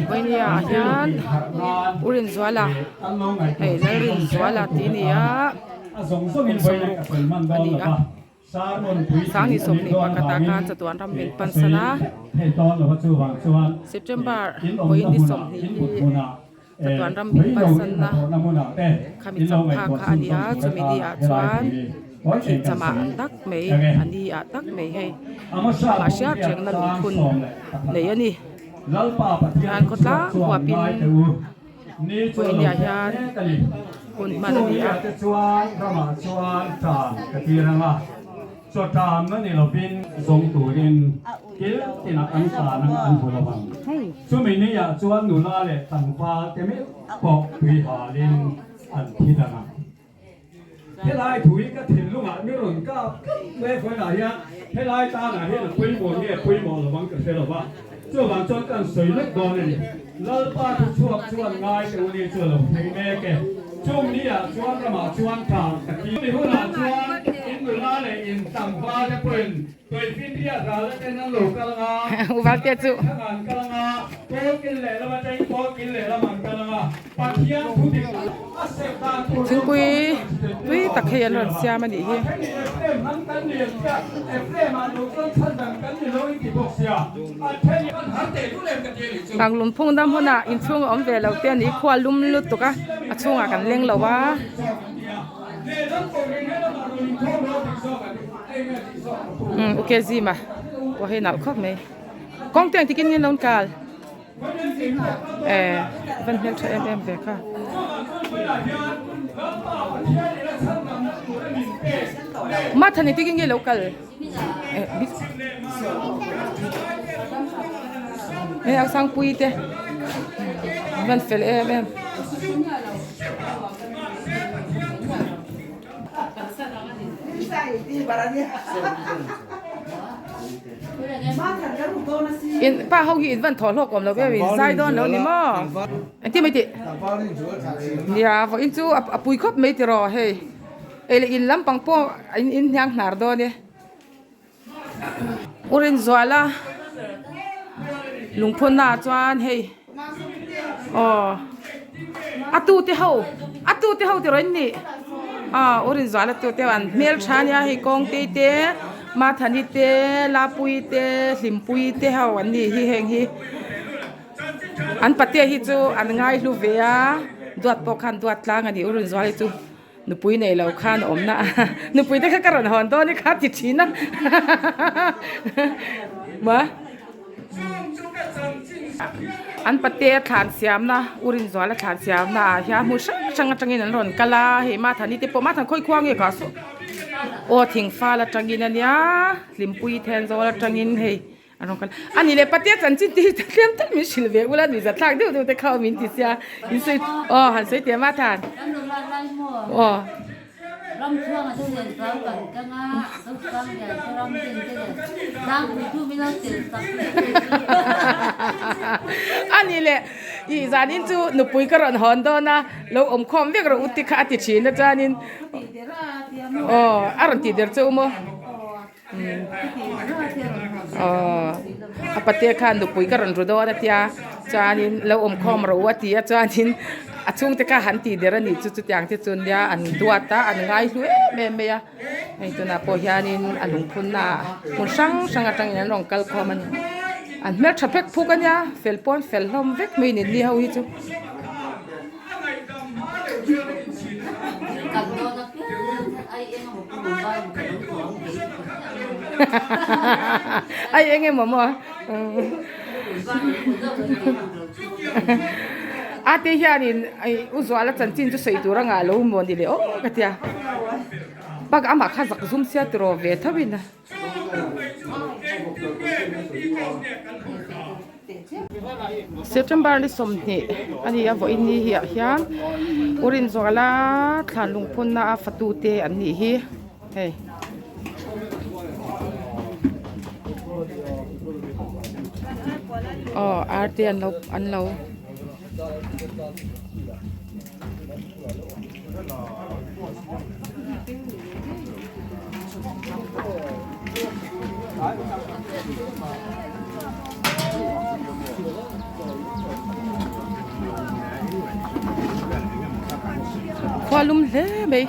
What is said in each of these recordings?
Vawinia ah hian U Rinzuala hei Lalrinzuala tih a ni a kum sawmruk a ni a Sangni 21 ah khan chatuan ram min pansan a September vawiin ni 20 hi Chatuan ram min pansanna khami changphak kha a ni a, chumi ni ah chuan a thih chamah tak mai a ni ah tak mai hei amah hriat rengna lungphun nei a ni. Tihian khawtlang huapin vawiin ah hian hun hman a ni a. Chaw tanna ni lovin zawng turin kil tinah an tan ang an hmu lo ang. Chumi niah chuan nula leh tlangval te meuh pawh tui halin an thi dan ang. Helai thu hi ka thinlungah mi rawn kap tlat mai a, khawiah hian helai tanah hian a pawimawh nge pawimawh lovang ka hre lo va, chuvang chuan ka han sawi lawk dawn a ni. Lalpa thu chhuak chuan ngai te u ni chu a lo thleng mek e. Chung ni ah chuan ramah chuan tang ka ti. Chumi hunah chuan in nula leh in tlangval te pawhin Tuifinriat ral aten an lo kal anga, thlang an kal anga, kawl kil leh lam atangin kawl kil leh lam an kal anga, Pathian thu dik a serh dan tur zawng Thingpui zawng an rawn tui tak hei an rawn siam a nih hi. A thenin Ephraim hnam kan ni ang chiah, Ephraim ah lo chuan chhan dang kan ni lo in ti bawk sia, a thenin kan har teh dul em ka ti a nih chu. Tang lungphung dam hunah inchhung a awm ve lo te a ni, khua lum lutuk a, a chhungah kan leng lo a. Umm ok zima pawh hei nalh khawp mai, kawng te engtikin nge an lo kal? Eh van hmel tha em em ve kha. Mathani te nge lo kal eh eh a sangpui te van fel em em. In pa ho hi in van thaw hlawk awm lo em in zai dawn lo ni maw engtin mai tih nia vawiin chu a pui khawp mai tiraw hei ei leh in lampang pawh in in hniang hnar dawn e U Rinzuala lungphunna ah chuan hei aw a tute ho a tute ho tiraw in nih aw U Rinzuala tute ho an hmeltha ania hei kawngtei te Mathani te Lapuii te Hlimpuii te ho an nih hi heng hi an patea hi chu an ngaihlu ve a duat pawh khan duat tlang a ni U Rinzuala hi chu. Nupui nei lo khan awm na a, nupui te kha ka rawn hawn dawn i kha ti thin a ma an pate a thlan siam na u Rinzuala thlan siam na ah hian hmun hrang hrang atangin an rawn kal a hei Mathani te pawh Mathan khawi khua nge ka saw aw thingfal atangin ania Hlimpui Thenzawl atangin hei. A rawn kal a ni leh patea chanchin te hi tlem tal min hrilh ve ula ni zathlak deuh deuh te kha min ti sia in sawi aw han sawi teh mah than aw. A ni leh i zanin chu nupui ka rawn hawn dawn a lo awm khawm vek rawh u ti kha a ti thin a chuanin aw a rawn tih der che u maw. Aww a patea khan nupui ka rawn ru dawn a tia chuanin lo awm khawm rawh u a ti a chuanin a chhungte kha han tih der a nih chu chutiang te chu nia an duat a an ngai hlu em em mai a hei tunah pawh hianin a lungphunna ah hmun hrang hrang atangin an rawn kal khawm a ni an hmeltha phek phuk a nia fel pawn fel hlawm vek mai ni ni ho hi chu. Ai eng emaw maw a te hianin u Zuala chanchin chu sawi tur a ngah lo maw ni le aw ka tia bak amah kha zak zum sia tiraw ve tho in a. September ni 20 a ni a vawiin ni hi ah hian U Rinzuala thlan lungphunna a fatu te an nih hi hei. Aw ar te an lo an lo. Khua lum hle mai.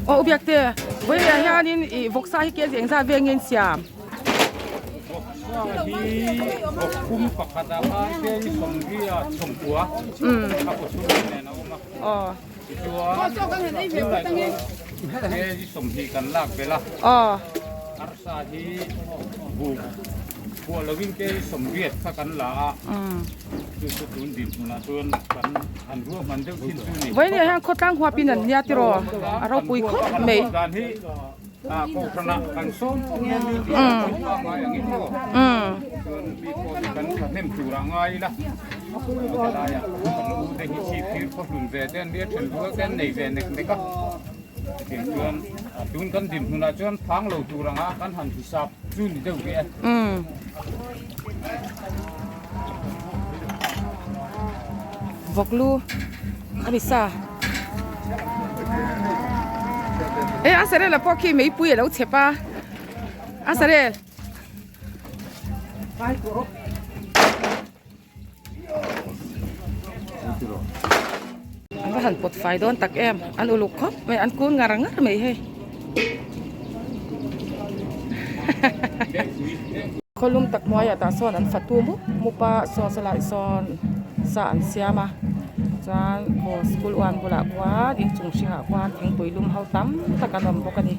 Aw ubiak te vawiah hianin ih vawksa hi kel engzat vel nge an siam? Vawksa hi vawkphum pakhatah khan kel sawmriat sawmkua a kawchhung nen a awm a. Tichuan tunlai chuan kg 20 kan lak belh a, arsa hi buk phuah lovin kg 80 kha kan la a, chu chu tun dinhmunah chuan kan han ruahman deuh thin chu ni. Vawiin hian khawtlang huapin an nia tiraw a ropui khawp mai. Dan hi kohhranah kan sawm pawh hian mi tih kan sawi ta ngai ang in maw? Chuan mi pawh hi kan thahnem tur ah ngai ila helaiah kan u te hi chhip phir khaw hlun ve te an nia then rual te an nei ve nek nek a chutiang chuan tun kan dinhmunah chuan phang lo tur anga kan han hisap chu ni deuh rih e. Vawklu a ni sa. E a sarel a pawh khi meipui a lo chep a a sarel an va han pawt fai dawn tak em an uluk khawp mai an kun ngar ngar mai hei khawlum tak hnuaiah tah sawn an fatu mup mup a saw sawlai sawn sa an siam a chuan aw school one bulah khuan inchung hringah khuan thingpui lum ho tam tak an awm bawk a ni.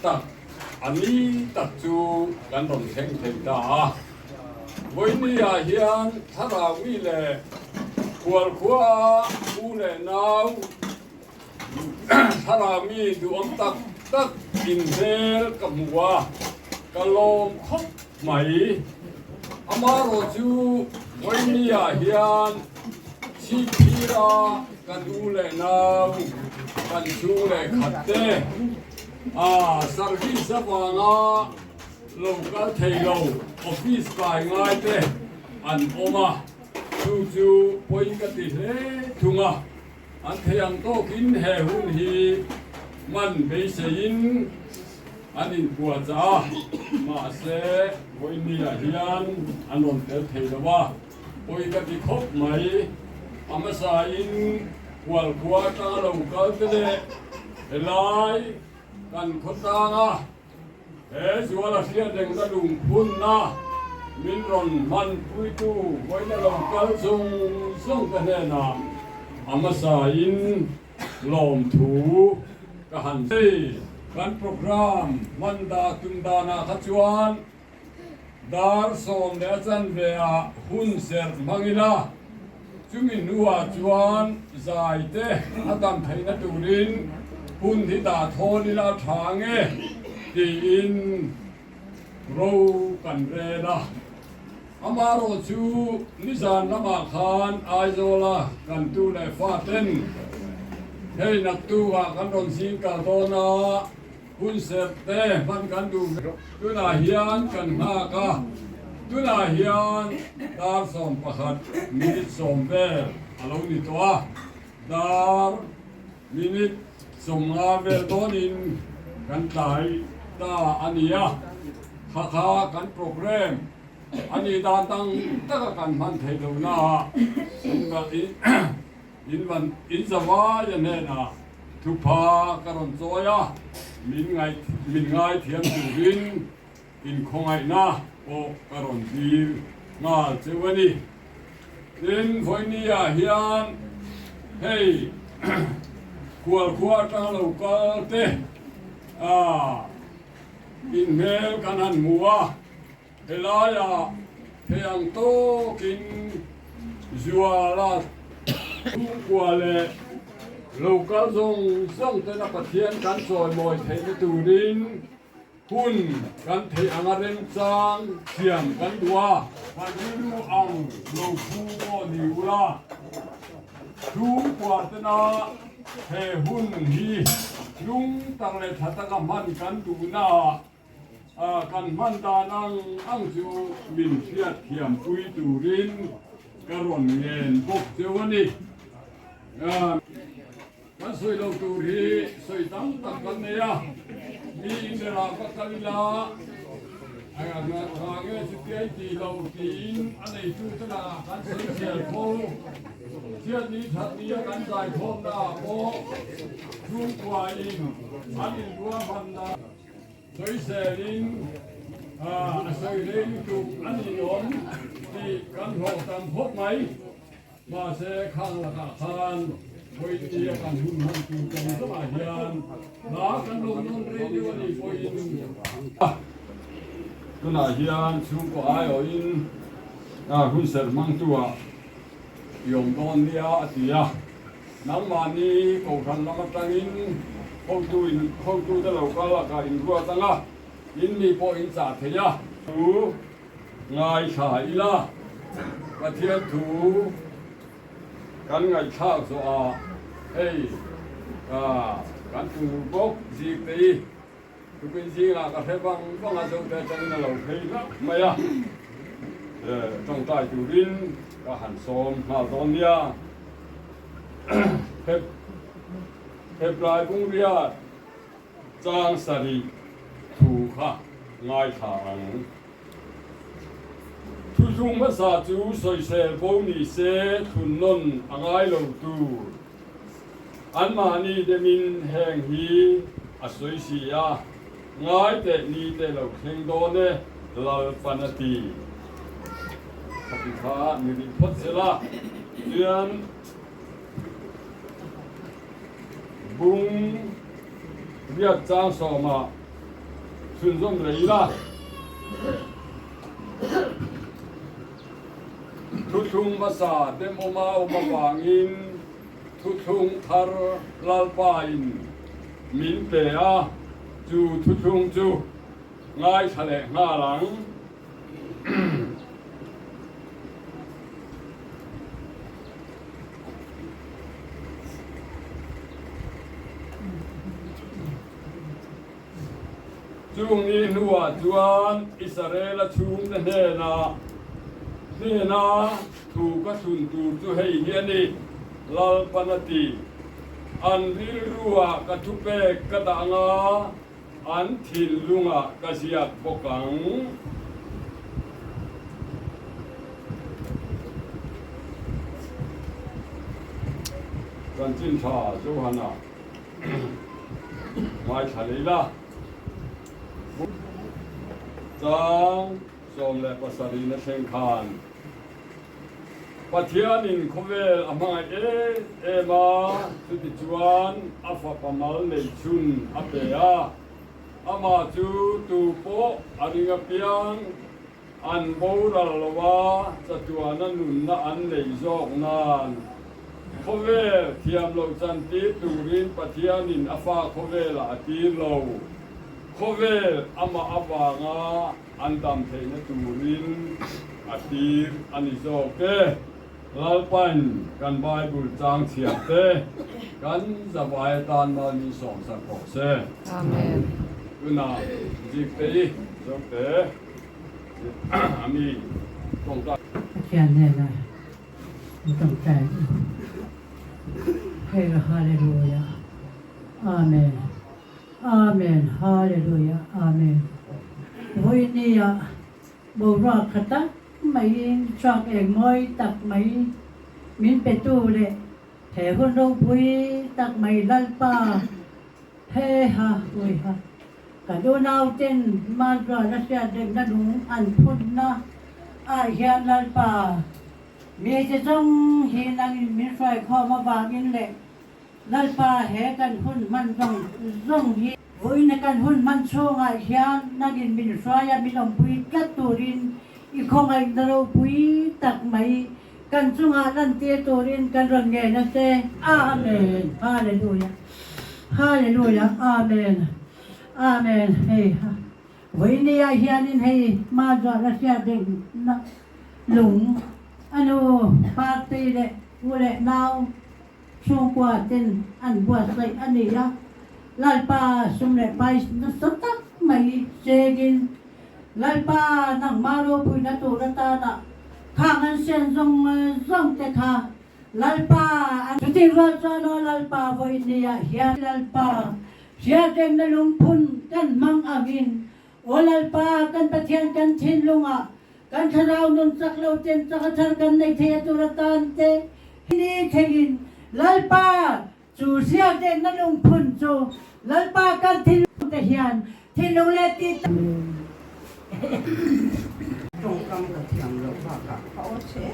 Tak a ni tak chu kan rawn thleng thei ta a, Vawinia hian thlarau mi leh khualkhua u leh nau Thlarau mi duhawm tak tak inhmel ka hmu a, ka lawm khawp mai. Amarawh chu Vawinia hian chhipphira kan u leh nau, kan chhung leh khat te a service avanga lo kal thei lo office kai ngai te an awm a, chu chu pawi ka ti hle thung a. An thei ang tawkin he hun hi man beiseiin an inpuahchah a, mahse vawinia hian an rawn tel thei lo a, pawi ka ti khawp mai. A hmasain Hualkhua atanga lo kal te leh helai kan khawtlanga He zuala hriat rengna lungphunna min rawn hmanpuitu vawiina lo kal zawng zawng te hnenah a hmasain lawmthu ka han sawi. Kan program hman dah tum danah kha chuan dar 10 leh a chanve ah hun serh hmang ila, chumi hnuah chuan zai te a dam theihna turin hun hi dah thawn ila a tha nge tiin ro kan rel a. Amaherawh chu nizan lamah khan Aizawla kan tu leh fa ten hei naktukah kan rawn zing kal dawn a, Hun serh te hman kan duh ve. Tunah hian kan nghak a, tunah hian dar 11 minute 10 vel a lo ni tawh a, dar minute 50 vel dawnin kan tlai ta a ni a, kha kha kan program a nih dan dang taka kan hman theih lohnaah In van in zavai a hnenah thupha ka rawn chawi a, min ngaih min ngaithiam turin in khawngaihna pawh ka rawn dil nghal cheu a ni. Tin, vawinia hian hei khualkhua atanga lo kal te ah inhmel kan han hmu a, Helaiah thei ang tawkin Zuala chhungkua leh local zawng zawng tena Pathian kan chawimawi theihna turin. Hun kan theih anga remchang thiam kan duh a, kan rilru ang lo phu pawh ni ula, chhungkua tena he hun hi lung tak leh tha taka hman kan duhnaah kan hman dan ang ang chu min hriat thiampui turin ka rawn ngen bawk cheu a ni. Kan sawi lo tur hi sawi tam tak kan nei a, mi inrelh va kal ila engah nge chutia i tih lo tiin a neitute lakah kan sawi chhiar fo. Chhiatni thatni a kan zaikhawmna ah pawh chhungkuain an inruahmanna sawiselin a sawi rei lutuk a ninawm tih kan hlawh tam khawp mai. Mahse, khang lakah khan vawitia kan hun hman tur tawng zawngah hian hla kan lo nawn rei deuh a nih pawhin tunah hian chhungkaw aiawhin hunserh hmangtuah i awm dawn nia a ti a. Nangmahni Kohhran lam atangin hotu in hotute lo kal lakah inruat anga in mi pawh in chah thei a. Thu Ngaithla ila, Pathian thu kan ngaihthlak zawhah hei kan tunu bawk zik te hi tukin zingah ka hre vang vang a, zote atangin a lo phei hlauh mai a, tawngtai turin ka han sawm nghal dawn nia. Heplai Bungriat Chang sarih thu kha ngaithla ang. Thuthlung hmasa chu sawisel bo ni se thun nawn a ngai lo tur. Anmahni demin heng hi a sawi si a, ngai teh ni te lo thleng dawn e, Lalpan a ti. Khati kha ni rih phawt sela chuan Bung riat chang sawmah chhunzawm leh ila. Thuthlung hmasa demawma awm avangin thuthlung thar Lalpain min pe a, chu thuthlung chu ngaithla leh nghal ang. Chung ni hnuah chuan Israela chhungte hnenah, Hnena thu ka thlun tur chu hei hi a ni, Lalpan a ti. An rilruah ka thupek ka dah anga, An thinlungah ka ziak bawk ang. Chanchin tha Johana ngaithla lei la. Chang 17 na thleng khan Pathianin khawvel a hmangaih em em a, chutichuan a fapa mal nei chhun a pe a. Amah chu tu pawh a ring apiang an boral lo a, chatuana nunna an nei zawk nan khawvel thiam loh chantir turin Pathianin a fa khawvelah a tir lo. Khawvel amah avanga An dam theihna turin a tir a ni zawk e. Lalpain kan Bible chang chhiar te kan zavai atan mal min sawmsak rawh se. Amen. Tunah zik te i zo te a mi tawngtai. Pathian hnenah i tawngtai u. Hei Hallelujah. Amen. Amen Hallelujah Amen Vawinia boruak tha tak maiin truck eng mawi tak mai min petu leh he hun ropui tak mai Lalpa he ha ui ha kan unauten Manzuala hriat remna lung an phunna ah hian Lalpa mite zawng hi nangin min hruaikhawm avangin leh Lalpa he kan hun hman zawng zawng hi. Vawiin kan hun hman chhungah hian nangin min hruai a min awmpui tlat turin i khawngaihna ropui tak mai kan chungah lantir turin kan rawn ngen a che. Amen Hallelujah Hallelujah Amen Amen Hei ha. Vawinia hianin hei Mazua la hriat rengna lung a nu Partei leh u leh nau chhungkua ten an buatsaih a ni a. Lalpa sum leh pai nasa tak mai chengin Lalpa nangmah ropuina tur atana khang an sian zawng zawng te kha Lalpa an Chutih rual chuan aw Lalpa vawinia hian Lalpa Hriatrengna lungphun kan hmang angin, Aw Lalpa, kan Pathian kan thinlungah kan thlarau nun chak lo ten chak a thar kan nei thei a tur atan te hi ni thlengin Lalpa chu hriatrengna lungphun chu Lalpa kan thinlung te hian thinlung leh tih tak Tawngkam ka thiam loh bakah ka aw che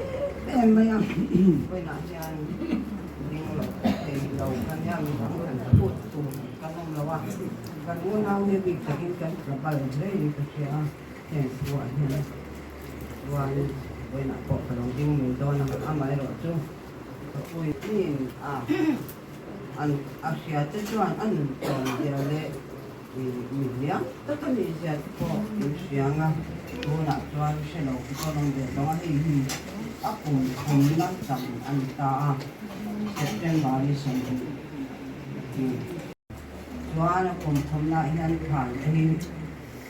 em em mai a, vawiinah hian ding lo thei lo kan nia midang kan phut tur kan awm lo a, kan unau hi bik takin kan tla bal hle in ka hria a, heng thuah hian chuan vawiinah pawh ka lo ding mai dawn a, amaherawhchu ka puiin a an a hria te chuan a nun tawn zia leh Mi hliam tak a nih zia te pawh in hriang a, tunah chuan hre lo te pawh an awm ve tawh a, hei hi a kum thum na cham a ni ta a, September ni 20 chuan a kum thum na hian thlan te hi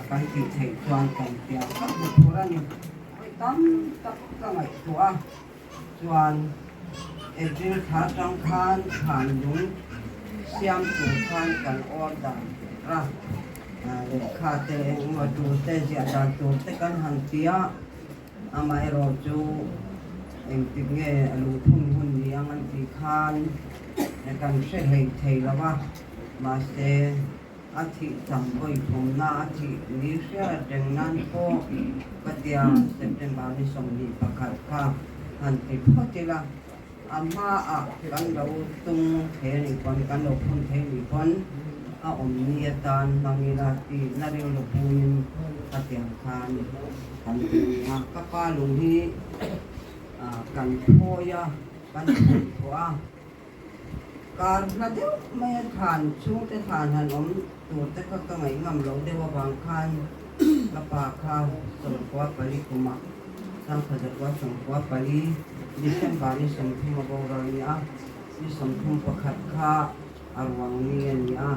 a kan tih theih chuan kan piang khat na tur a ni. Vawi tam tak ka ngaihtuah a, Chuan April thla atang khan thlan lung siam tur khan kan order a, lehkha te engemaw tur te ziah dan tur te kan han ti a, amaherawh chu engtik nge a lungphun hun ni ang an tih khan kan hre hlei thei lo a, mahse A thih cham vawi thumna a thih ni hriat reng nan pawh ka tia September ni 21 kha han ti phawt ila, a hmaah kan lo tung thei a nih pawn, kan lo phun thei a nih pawn a awm ni atan hmang ila tih na rilru puiin ka tiang khan kan ti ni a. Ka pa lung hi kan phawi a, kan phun thuah a. Kar hla deuh mai a thlan chhungte thlan han awm tur te kha ka ngaih ngam lo deuh avang khan ka pa kha 94 kumah 1994 December ni 30 a boral ni a, ni 31 kha a ruang ni a ni a,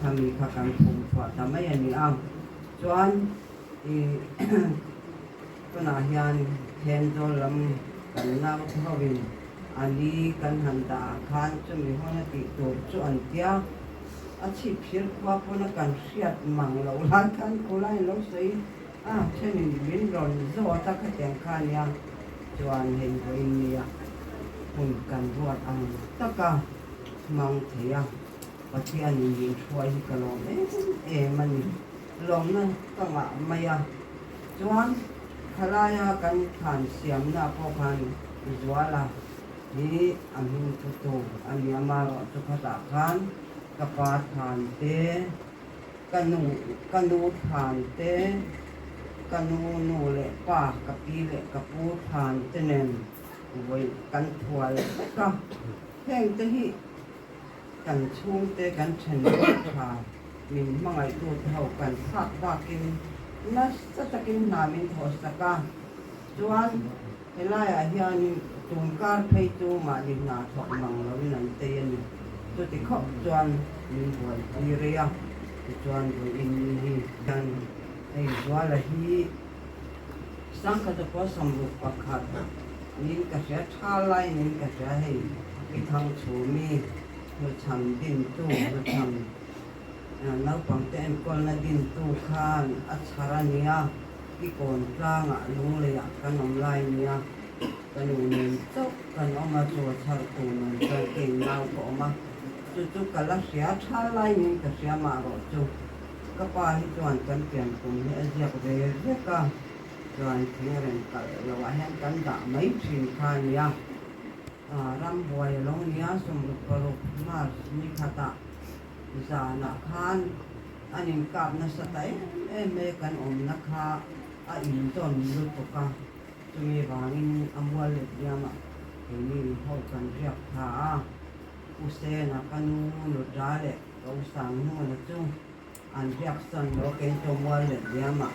khami kha kan phum chhuah ta mai a ni a. Chuan ih tunah hian Thenzawl lam kan nau te hovin A ni kan han dah ah khan chumi hawn a tih tur chu an tia, a chhip phir khua pawn a kan hriat mang loh lai khan khulai an lo sawi a, thenin min rawn zawt a khatiang kha nia chuan hei vawiin nia hun kan ruat ang taka hmang thei a, Pathianin min hruai hi ka lawm em em a ni, lawmna ka ngah mai a, chuan Khalaia kan thlan siamna pawh khan Zuala hi a hming thu tur a ni a, marawh chu khatah khan ka pa thlan te, ka nu ka nu thlan te, ka nu nu leh pa, ka pi leh ka pu thlan te nen vawi kan thual vek a, heng te hi kan chhungte kan then rual tha min hmangaihtute ho kan thlak bakin nasa takin hna min thawh sak a, chuan helaiah hianin tumkar phei chu mahni hna thawk mang loin an tei a ni. Chuti khawp chuan min buaipui rei a, tichuan vawiin ni hi hian hei Zuala hi 1961 niin ka hria, tha lai niin ka hria hei i thangchhumi hnuchham dintu hnuchham Naupangte enkawlna dintu khan a chhar a nia, i kawn tlangah lungleiah kan awm lai nia, ka nu nen chauh kan awm a, chaw chhar tur nen chuan kei nau ka awm a, chu chu ka la hria tha lai nin ka hria mah rawh chu ka pa hi chuan kan pian kum hi a ziak ve vek a, chuan thingreng kalh loah hian kan dah mai thin kha a nia, rambuai a lo nia, 66 March ni khatah. Zanah khan an inkap nasa ta em em mai a, kan awmna kha a intawn lutuk a, chumi vangin a mual let diamah keini ho kan riak tha a, U Sena ka nu nuta leh ka U Sanghnuna chu. An riak san lo kei chu mual let diamah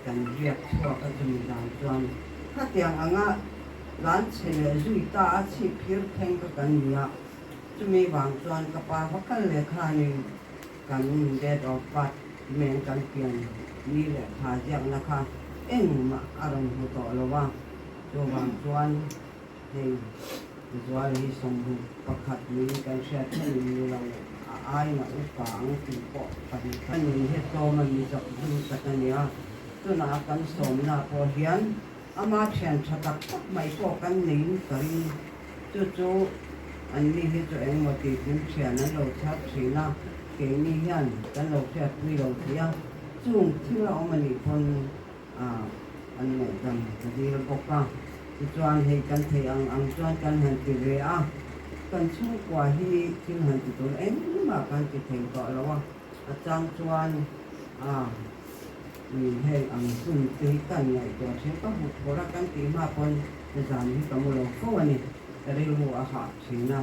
kan riak chhuak a chumi zan chuan khatiang anga tlan chhe leh zui ta a chhip phir thleng kha kan ni a, chumi vang chuan ka pa va kal leh khanin kan date of birth men kan pian ni leh thla ziakna kha engmah a rawn hmu tawh lo a, chuvang chuan Hei zual hi 21 niin kan hriat theih ni lo, a aina upa ang tih pawh pahnih khat. Ani hi tlawm a ni zawk zum tak a nia, tunah kan sawmna pawh hian ama thian tha tak tak mai pawh kan neiin ka ring. Chu chu anni hi chu engmaw tih tin thian an lo chhar thin a, keini hian kan lo hriatpui lo thei a, chung thil a awm a nih pawn an ngaihdam ka dil bawk a, tichuan hei kan thei ang ang chuan kan han ti ve a, kan chhungkua hi thil han ti tur engmah kan ti thei tawh lo a, a chang chuan a min heng ang hun te hi kan ngaihtuah thin ka hmu phur a kan tih hma pawn zan hi ka mu lo fo a ni, ka rilru a hah thin a,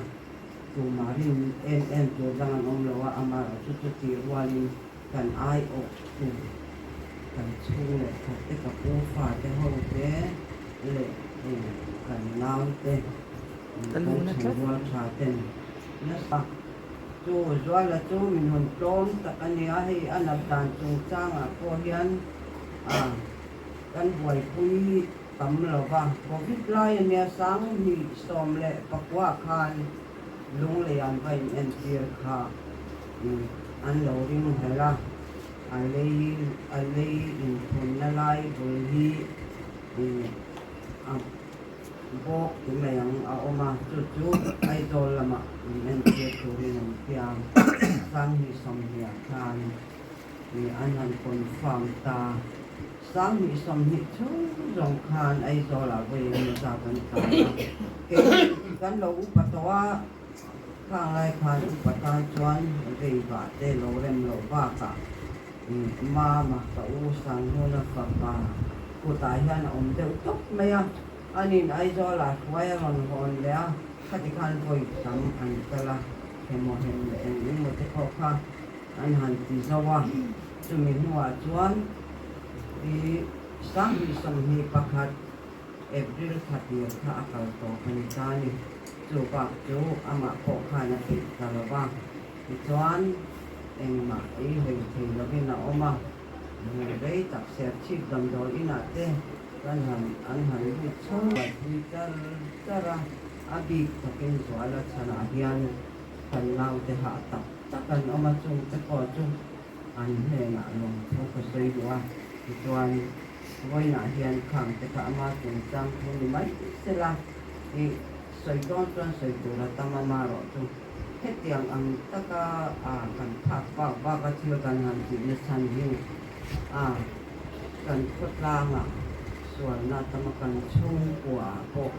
tumah rin em em tur dang an awm lo a, amaherawhchu chuti rualin kan aiawh tur kan chhung leh khat te ka pu fa te ho te leh hei kan nau te kan chhungrual tha ten nasa chu Zuala chu min hawn tlawm tak a nia hei a nat dan chungchangah pawh hian a kan buaipui tam lo va covid lai a nia 2019 khan Lunglei an va in entir kha an lo ring hel a, a lei a lei inthunna lai bul hi a bawk ti mai ang a awm a, chu chu Aizawl lamah in entir turin an piang 2020 khan an han confirm ta. 2020 chhung zawng khan Aizawlah vawi eng emaw zat an tlan a, kei kan lo upa tawh a, khang lai khan upa tan chuan vei vah te lo rem loh bakah Mama ka u Sanghuna fapa kutah hian a awm deuh tawp mai a, anin Aizawlah hruai a rawn hawn leh a, khati khan vawi tam an kal a, hemaw hem leh eng emaw te pawh kha an han ti zo a, chumi hnuah chuan i 2021 April thla tir kha a kal tawp a ni ta a ni. Chu bak chu amah pawh khan a peih ta lo va, tichuan engmah ei hlei thei lovin a awm a, rei tak serchhip damdawi inah te kan han an han lut chho pui char char a, a bik takin Zuala chhanah hian kan naute hah tak tak an awm a, chungte pawh chu an hnenah lawmthu ka sawi duh a, tichuan vawiinah hian khang te kha ama chungchang thu ni mai sela i sawi dawn chuan sawi tur a tam ama rawh chu hetiang ang taka a kan phak bak bak a thil kan han tih na chhan hi a kan khawtlangah sualna tam a kan chhungkuaah pawh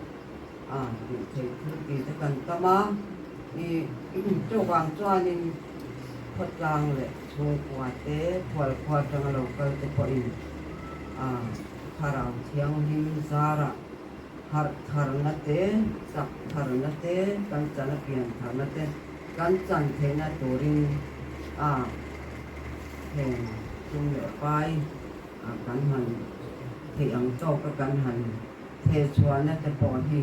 a tih theih thil tih te kan tam a, i chuvang chuanin khawtlang leh chhungkua te khualkhua atanga lo kal te pawhin a thlarau thianghlim zarah harh tharna te, chak tharna te, kan chan a pian tharna te kan chan theihna turin a heng sum leh pai kan han theih ang tawka kan han Thehchhuahna te pawh hi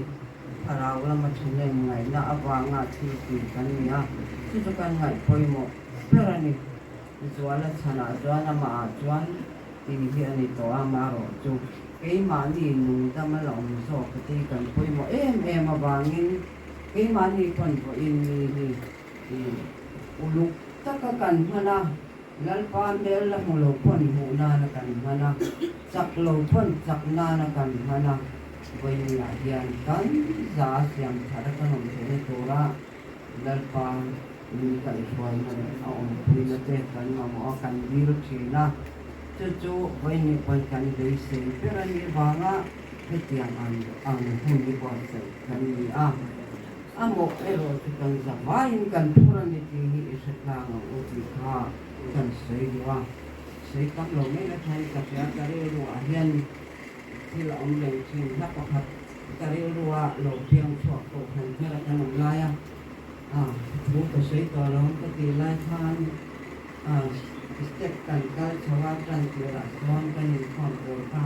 thlarau lama thahnem ngaihna avanga thil tih kan ni a, chu chu kan ngaih pawimawh ber a ni. Zuala chhanah chuan amahah chuan tih hi a ni tawh a, marawh chu keimahni nungdam a la awm zawk te hi kan pawimawh em em avangin keimahni pawn vawiin ni hi uluk taka kan hman a. Lalpa hmel la hmu lo pawn hmuh nana kan hman a, chak lo pawn chak nana kan hman a, vawiinah hian kan za siam thar a kan awm theihna tura Lalpa min kaihhruaina leh a awmpuina te kan mamawh a, kan dil thin a, chu chu vawiinni pawn kan beisei ber a nih vanga hetiang ang ang hun hi buatsaih kan ni a. A mawh erawh chu kan za vaiin kan phur a ni tih hi i hre tlang ang u tih kha kan sawi duh a. Sawi tam lo mai la thain ka hria, ka rilruah hian thil a awm reng thin. Hla pakhat ka rilrua lo piang chhuak tawh khan hmel a kan awm lai a, a thu ka sawi tawh lo ang ka tih lai khan a. Step kan kal chho a, tan tirah chuan kan inkhawm tur kha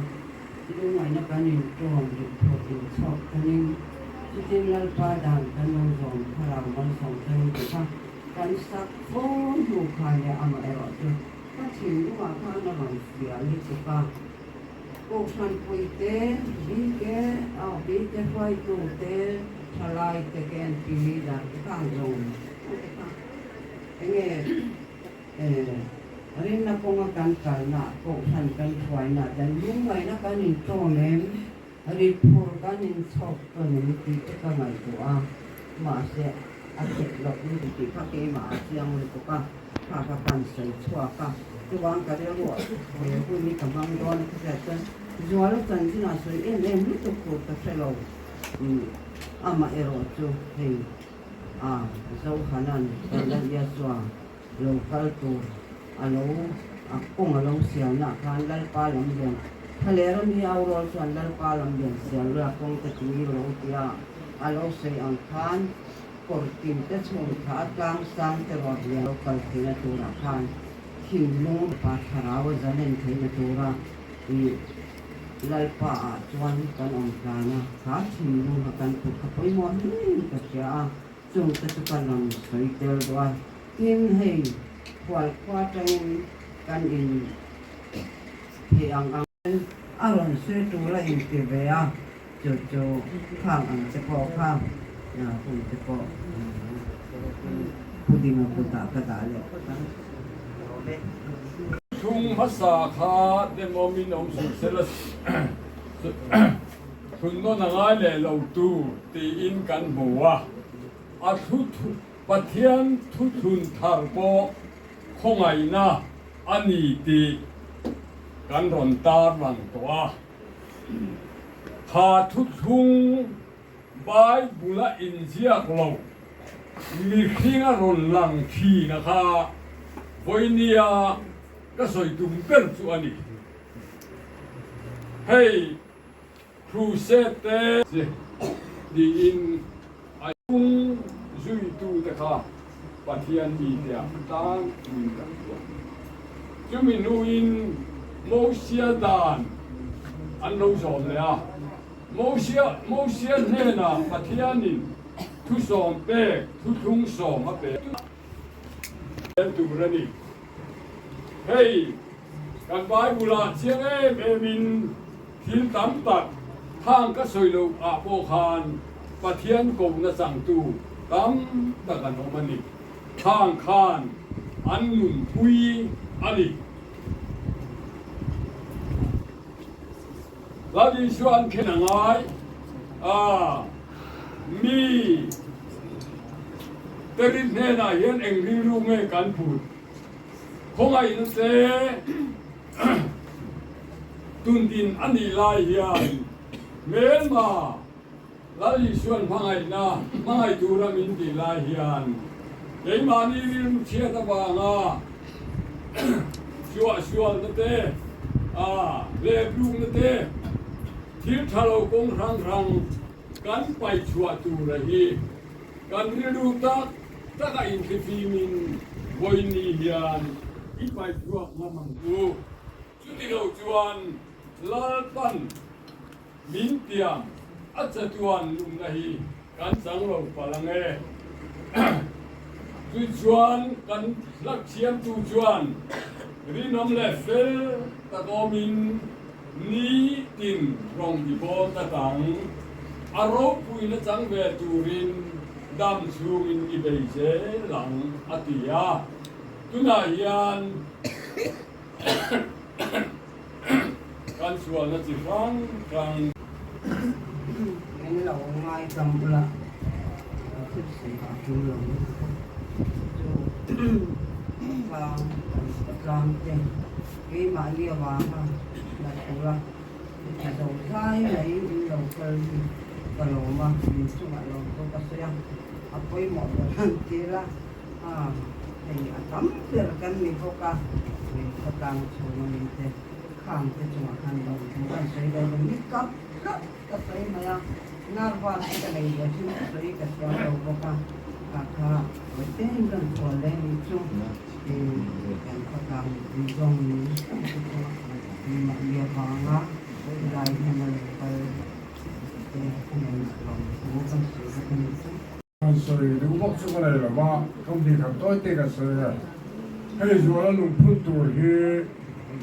lungngaihna kan inṭawm rih phawt inchhawk tawnin chutin Lalpa dan kan lo zawm thlarau malsawm tawnin ti kha kan sak fo hnu khan leh amaherawh chu ka thinlungah khan a rawn fiah lutuk a. Kohhranpui te, BK, BK hruaitu te, thalai te, KNP leader te kha ang zawng te kha enge rinna kawnga kan kalna, kohhran kan hruaina ten lungngaihna kan inṭawm em, ritphur kan inchhawk tawn em tih te ka ngaihtuah a, mahse a theih loh lutuk tih kha keimah a chiang lutuk a. Kha ka pan sawi chhuak a, chuvang ka rilruah he hun hi ka hmang dawn ka hriat chuan Zuala chanchinah sawi em em lutuk tur ka hre lo. Amah erawh chu hei a Zohanan Jordan Yasua lo kal tur a lo a kawng a lo sialnaah khan Lalpa lam lian Thalera mi Aurawl chuan Lalpa lam lian sial luia kawng te ti lo tia a lo sawi ang khan Kawr tin te chhung kha a tlang sang te rawt lian lo kal theihna turah khan thinlung pa thlarau a zalen theihna tura i Lalpa ah chuan kan awm tlan a, kha thinlung kha kan put kha pawimawh hlein ka hria a, chung te chu ka rawn sawi tel duh a. Tin, hei khualkhua atangin kan in theih ang ang. A rawn sawi tur a inti ve a, chu chu khang ang che pawh kha hun te pawh pudding a kutah ka dah leh phawt ang. Thung hmasa kha demawmin awm suh sela thun nawn a ngai leh lo tur tiin kan hmu a, a thu Pathian thuthlun thar pawh khawngaihna a ni tih kan rawn tarlang tawh a. Kha thuthlung Bible-a inziak lo mihring a rawn lang thin a kha vawinia ka sawi tum ber chu a ni. Hei Crusade te tiin a hnung zuitute kha Pathian mite ah tlangpuiin kan hria. Chumi hnuin Mosia dan an lo zawm leh a, Mosia Mosia hnenah Pathianin thusawm pek thuthlung sawm a pe tur a ni. Hei kan Bible ah chiang em em in thil tam tak khang ka sawi loh ah pawh khan Pathian kohna changtu tam tak an awm a ni. Khang khan an nunpui a ni. Lal Isua an khen a ngai a, mi te rin hnenah hian eng rilru nge kan put? Khawngaihna te tundin a nih lai hian hmelma Lal Isuan hmangaihna hmangaih tura min tih lai hian keimahni rilru chhiat avanga suahsualna te, hlep lukna te, thil tha lo kawng hrang hrang kan paih chhuah tura hi kan rilru tak tak a inthlifim in vawiin hian i paih chhuak ngam ang u. Chuti lo chuan Lalpan Min tiam a chatuan lumna hi kan chang lo palh ang e. Chu chuan kan hlak thiamtu chuan rinawm leh fel tak awmin ni tin rawng i bawl tlat ang. A ropuina chang ve turin dam chhungin i bei zel ang, a ti a. Tunah hian. Kan sualna chi hrang hrang. Min lo ngai tam ula, ka thil sawi kha a tul lo lutuk a, chu tlang kan tlang te keimahni avanga la tura heti zo zai mai in lo kal hi ka lawm a, min chungah lawm pawh ka sawi a, a pawimawh ber han tir a. A, hei a tam ber kan ni bawk a, hei khawtlang chhung a mi te khang te chungah khan lo thu kan sawi lo lo ni kap kap ka sawi mai a, nervous hi ka nei ve thin ka sawi ka thiam lo bawk a, kha kha vawi te in kan chhuah leh ni chu. Kan khawtlang mipui zawng mahni avanga helai hmuna lo kal te hnenah lawmthu kan sawi bawk a nih chu. Kan sawi duh bawk chu ka nei lo va, company khat tawi te ka sawi e. Hei zuala lungphun tur hi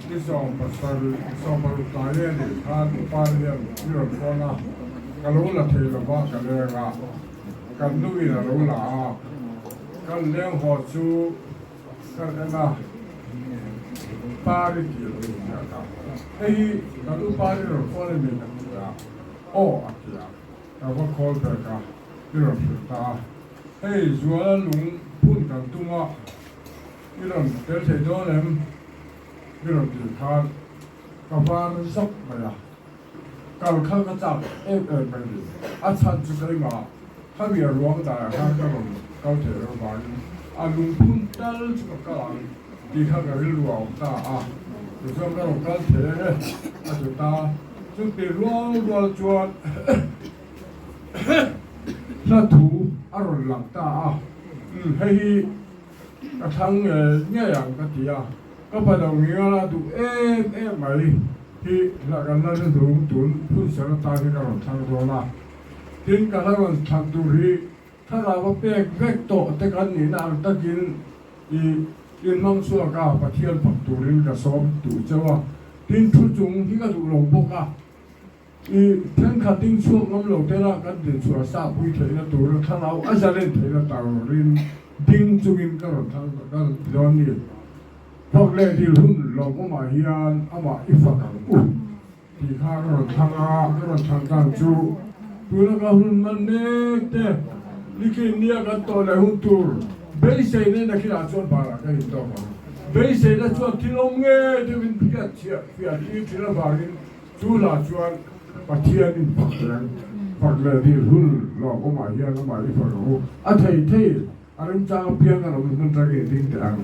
ni 70 60 tlai leh nih khan pa hian mi rawn phone a, ka lo la thei lo va ka leng a, kan nuin a lo la a, kan leng haw chu kan en a, Pari tih a lo inziak a, hei hi kan u Pari rawn phone a mi ka ti a, aw a ti a. Ka va call back a, i rawn hrilh ta a. Hei Zuala lung phun kan tum a, i rawn tel thei dawn em? I rawn tih khan ka var zak mai a, kal kha ka chak em em mai ni. A chhan chu keimah khami a ruang daiah khan ka rawn kal thei lo vangin a lung phun tal chu ka kal ang tih kha ka rilru a awm ta a, tichuan ka rawn kal thei ang e a ti ta. Chuti rual rual chuan hla thu a rawn lang ta a, Umm hei hi ka thlang ngei ngei ang ka ti a, ka pa lo ngial a duh em em mai hi hla kan la ni hnung tun phunser atan hi ka rawn thlang dawn a, tin ka hla rawn thlan tur hi thlarau a pek vek tawh te kan nihna ang takin i inhmang chhuak a, Pathian fak turin ka sawm duh cheu a. Tin thu chung hi ka duh lo bawk a, i thenkhat ding chhuak ngam lo te lah kan din chhuah sa pui theihna tura thlarau a zalen theihna turin ding chungin ka rawn thlang ka rawn ti dawn ni. Fak leh dil hun lawmawmah hian amah i fak ang u tih kha ka rawn thlang a, ka rawn thlang dan chu tuna ka hun man mek te nikin nia kan tawh leh hun tur beiseina nakinah chuan banah ka intawk ang. Beiseina chuan thil awm ngei deuhin phiat chhiah fiah tir thin avangin chu lah chuan Pathianin fak reng, fak leh dil hun lawmawmah hian amah i fak ang u. A thei thei, a remchang apiang kan awm hmun tangin ding teh ang.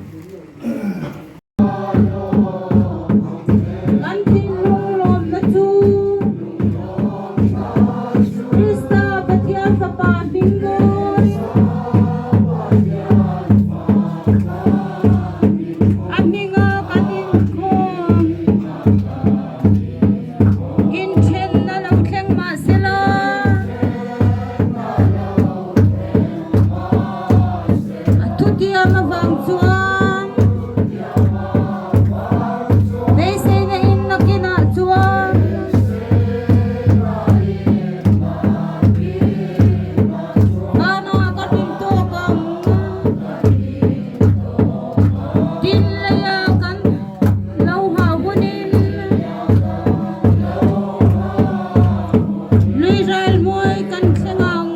Kan thinlung lawmna chu Krista Pathian Fapa hming mawi. A hminga kan inkhawm inthenna lo thleng mah sela. A thutiam avang chuan beiseina in nakinah chuan Vanah ka rin tawk ang. Tin leia kan lo hah hunin lui ral hmuai kan thleng ang.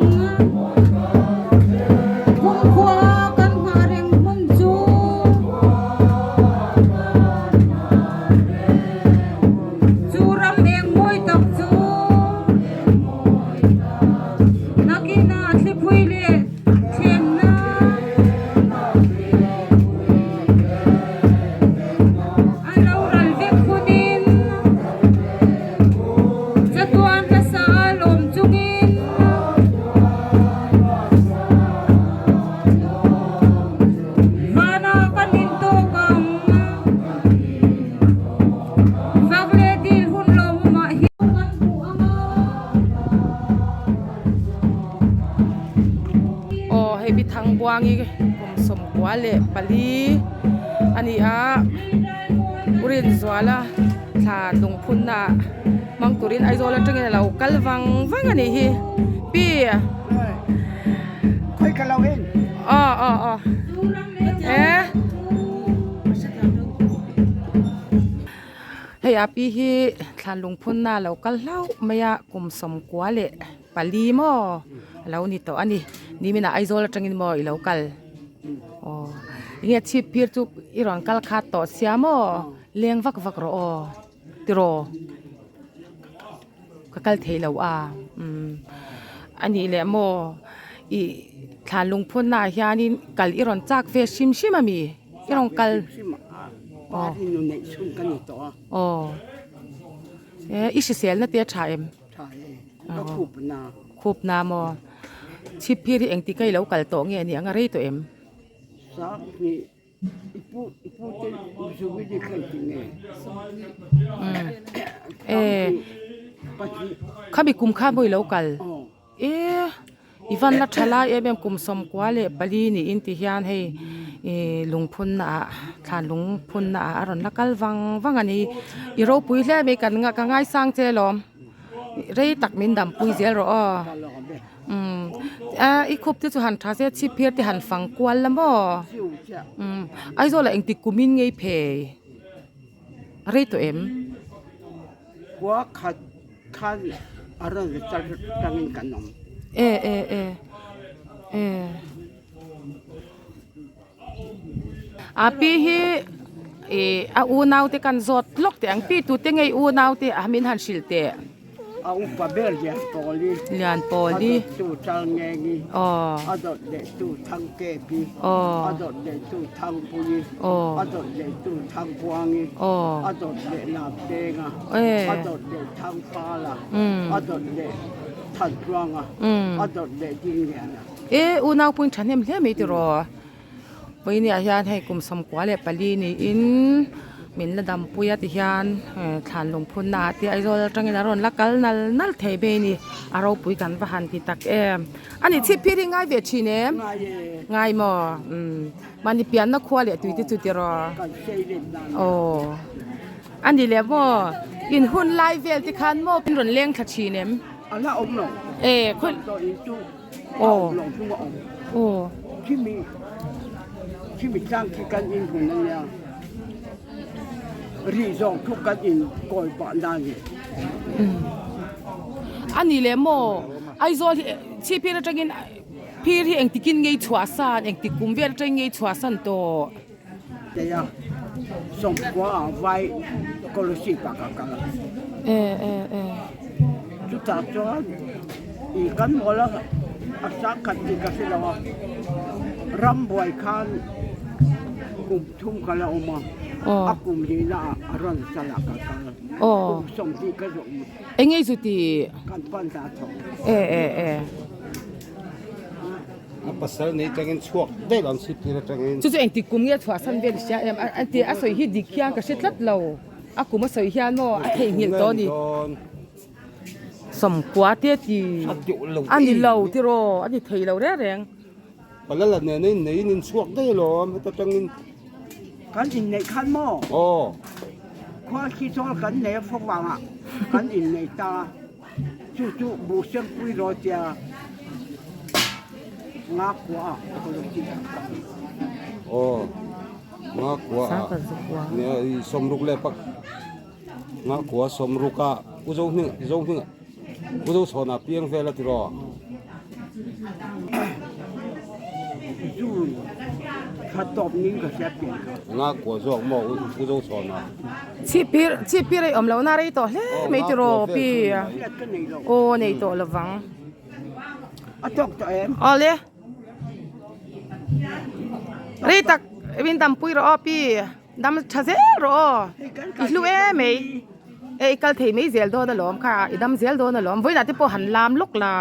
Kumkhua kan nghah reng hmun chu chu ram eng mawi tak chu. Nakinah thlipui leh thlenna a lo ral vek hunin chatuan hmasa a lawm chungin vanah kan intawk ang. Fak leh dil hun lawmawmah hian kan hmu ang a. Aw hei bi Thangbuangi kum 94 a ni a, U Rinzuala thla lungphunna hmang turin Aizawl atangin a lo kal vang vang a nih hi. Pi. Khawi ka lo en. Aw aw aw. Eh. Hei a pi hi thlan lungphunna a lo kal hlauh mai a kum 94 maw a lo ni tawh a ni nimin ah Aizawl atangin maw i lo kal aw enge chhip phir chu i rawn kal khat tawh sia maw leng vak vak rawh aw tiraw ka kal thei lo a umm a nih leh maw ih thlan lungphunna ah hianin kal i rawn chak ve hrim hrim a mi. I rawn kal Aw aw e i hriselna te a tha em khup na maw chhip phir hi engtik a i lo kal tawh nge ni ang a rei tawh em. Khami kum kha maw i lo kal? E i van la tha lai em em kum 94 niin ti hian hei ih lungphun naah thlan lungphun naah a rawn la kal vang vang a ni. I ropui hle mai kan ka ngaisang che alawm rei tak min dampui zel rawh aw. Umm a i khup te chu han tha se chhip phir te han fang kual la maw umm Aizawl ah engtik kum in ngei phei a rei tawh em? Khua khat khan a rawn char tangin kan awm. E e e e A pi hi ih a unau te kan zawt lawk teh ang pi tute ngei unau te a min han hrilh teh. A upa ber Lian Pawli. Lian Pawli. A dawttu Chalngengi. Aw. A dawt lehtu Thangkepi. Aw. A dawt lehtu Thangpuii. Aw. A dawt lehtu Thangbuangi. Aw. A dawt leh Lamtenga. E. A dawt leh Thangpala. Umm. A dawt leh Thantluanga. Umm. A dawt leh Dingliana. E unau pawhin thahnem hle mai tiraw. Vawinia hian hei kum 94 niin min la dampui a ti hian thlan lungphun naah te Aizawl atangin a rawn la kal nal nal thei mai a ni a ropui kan va han ti tak em a ni chhip phir hi ngai ve thin em ngai maw umm mahni pianna khua leh tui te chu tiraw aw a ni leh maw in hun lai vel te khan maw in rawn leng thla thin em e khawi. Aw aw. Khimi khimi tlang khi kan in hmun a nia rih zawng thu kan in kawi pah na ni. A ni leh maw Aizawl hi chhipphir atangin phir hi engtikin ngei chhuah san engtik kum vel atangin ngei chhuah san tawh. Keia sawmkua ah vai scholarship ah ka kal a. E e e. Chutah chuan i kan mawl a a sang khat tih ka hre lo a, rambuai khan kum thum ka la awm a, a kum hlihna ah a rawn chal ah ka kal a, kum 20 ka zawh awm a. Eng nge chu ti? Kan pan ta tho. E e e. A pasal nei tangin chhuak daih ang chhip tir atangin. Chu chu engtik kum nge chhuah san vel hria em a ti a sawi hi dik hian ka hre tlat lo a kum a sawi hian maw a theihnghilh tawh a ni. 90 te a ti a ni lo tiraw a ni thei lo reng reng. Palala nena inneiin in chhuak daih alawm heta tangin. Kan inneih khan maw? Aw. Khua khi chawl kan nei a fawk vangah kan inneih ta a. Chu chu Buhsengpui Rawtia Ngakua ah ka lo ti tak tak. Aw, Ngakua ah nia i sawmruk leh pak Ngakua sawmruk ah U Zohming Zohming U Zochhawn ah piang vel a tiraw. June thla tawp ning ka hria pian kha. Ngakua zawk maw U Zochhawn ah. Chhipphir chhipphir ei awm lohna rei tawh hle mai tiraw pi aw nei tawh lovang. A tawk tawh em? Awle rei tak min dampui rawh aw pi dam tha zel rawh aw i hlu em mai e i kal thei mai zel dawn alawm kha i dam zel dawn alawm vawiinah te pawh han lam lawk la.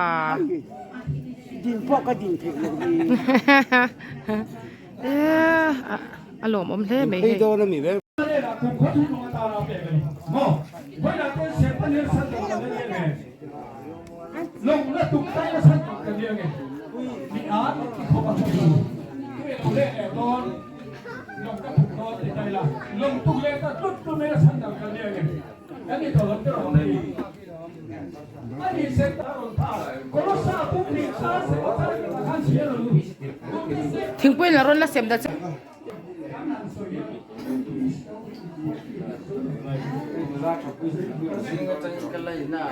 Din pawh ka din theih loh hi. E a lawmawm hle mai hei. Thingpui la rawn la sem ta che.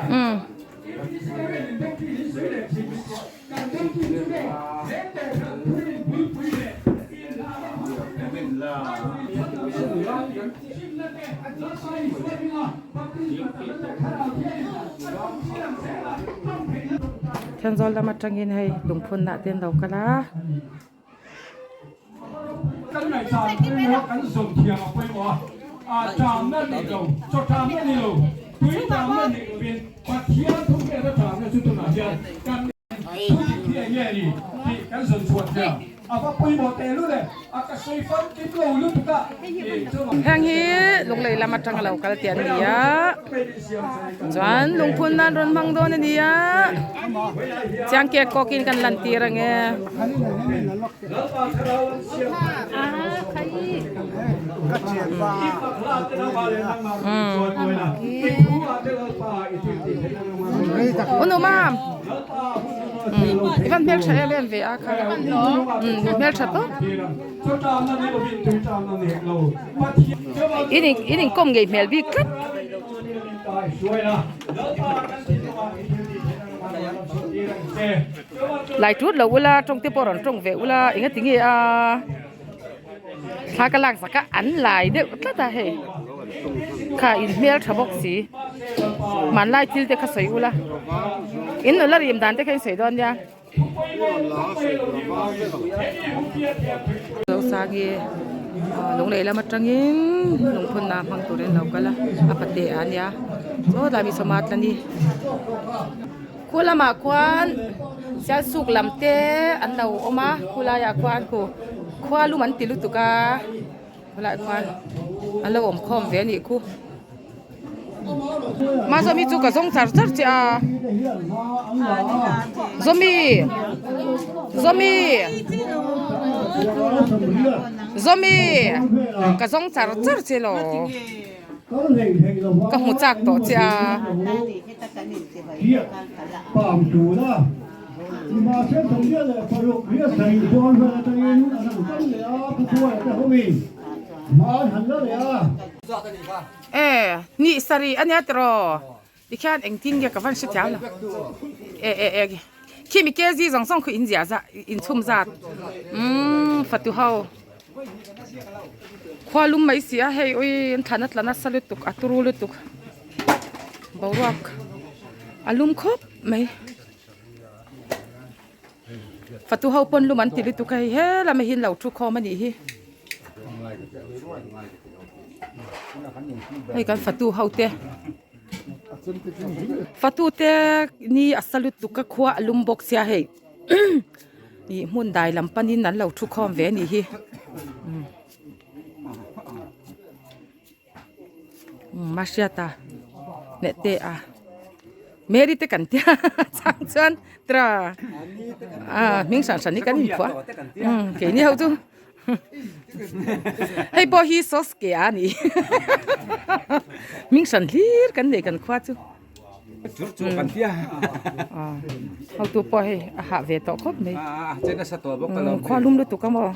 Umm. Thenzawl lam atangin hei lungphun ah te an lo kal a. Kan ngaihdan pawimawh kan zawm thiam a pawimawh a, a tamna ni lo, chaw tamna ni lo, tui tamna ni lovin Pathian thu hriat a tamna chu tunah hian kan thu dik hi eng nge ni tih kan zawn chhuah thiam. Heng hi Lunglei lam atanga lo kal te an ni a, chuan lungphun nan rawn hmang dawn a ni a, chiang kek kawkin kan lan tir ang e. Unu mam i van hmeltha em em ve a kha hmeltha tawp in in inkawm ngei hmel bik tlat. Lai tut lo ula tawng te pawh rawn tawng ve ula eng a ti nge a thla ka lak zak a an lai deuh tlat a hei kha in hmel tha bawk si hmanlai thil te kha sawi ula in nula rim dan te kha in sawi dawn nia. Zosangi lunglei lam atangin lungphunna hmang turin lo kal a a pate a nia chaw tlai mi sawma tla ni khu lamah khuan sialsuk lam te an lo awm a khulaiah khuan khu khua lum an ti lutuk a khulaiah khuan an lo awm khawm ve a nih khu. Ma Zawmi chu ka zawng char char che a Zawmi Zawmi Zawmi ka zawng char char che lo ka hmu chak tawh che a. E ni sarih a nia tiraw tikhian engtin nge ka van hre thiam lo e e e khi mi kg zawng zawng khu in ziah zah in chhum zat umm fatu ho khua lum mai si a hei ui an thlan a tla nasa lutuk a turu lutuk boruak a lum khawp mai fatu ho pawn lum an ti lutuk a hei helama hi an lo thu khawm a nih hi. Hei kan fatu ho te fatu te ni a sa lutuk a khua a lum bawk sia hei ih hmun dai lam panin an lo thu khawm ve a nih hi Mahriata leh te a Mary te kan tia chang chuan tra ah hming hran hran hi kan inphuah keini ho chu hei pawh hi sauce ke a ni hming hran hlir kan nei kan khua chu hotu pawh hei a hah ve tawh khawp mai khua lum lutuk a maw.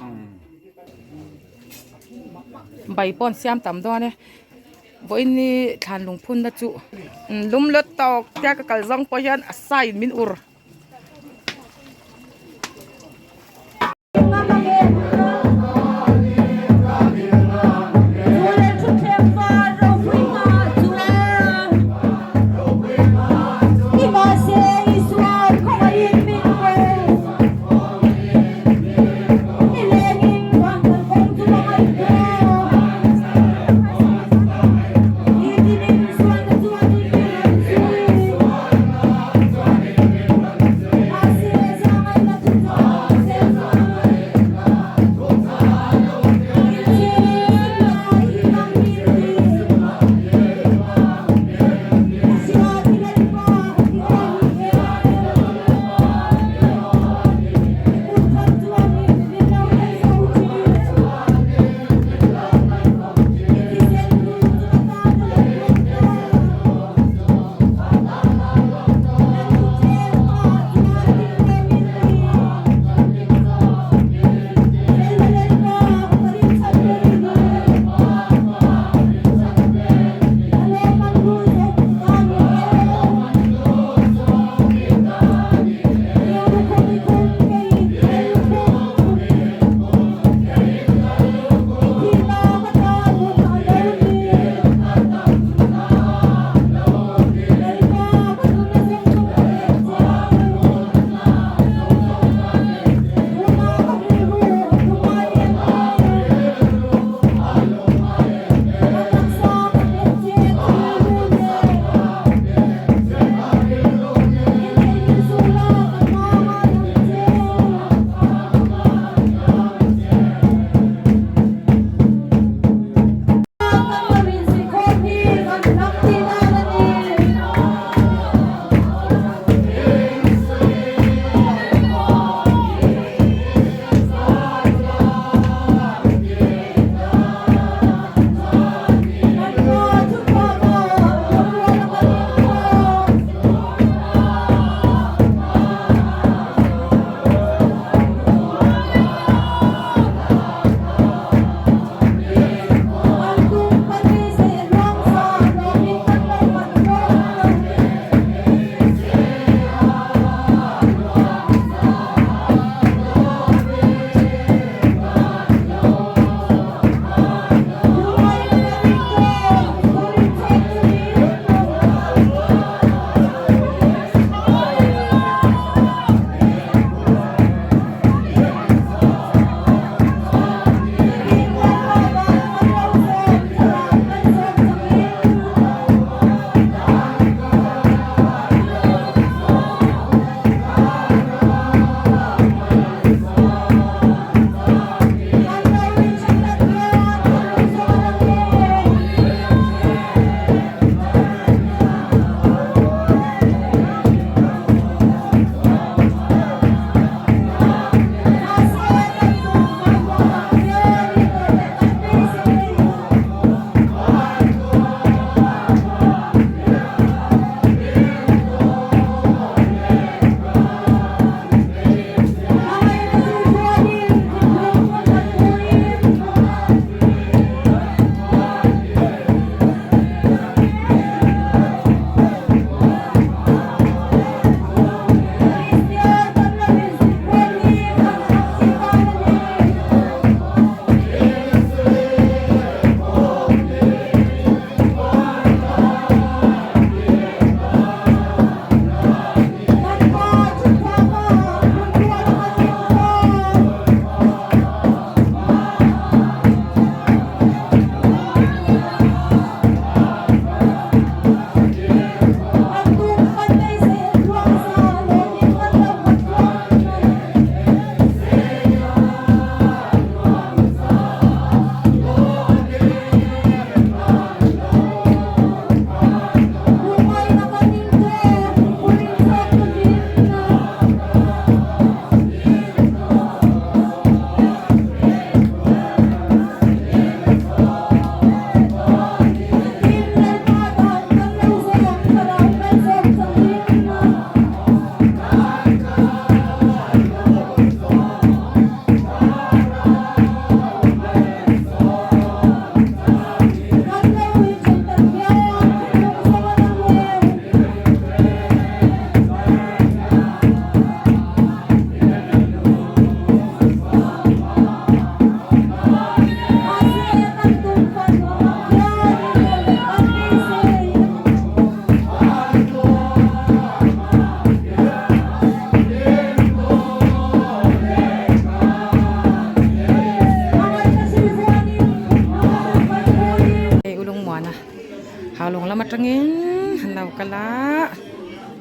Bai pawh an siam tam dawn e vawiin ni thlan lungphun na chu lum lawt tawk tia ka kal zawng pawh hian a sa in min ur.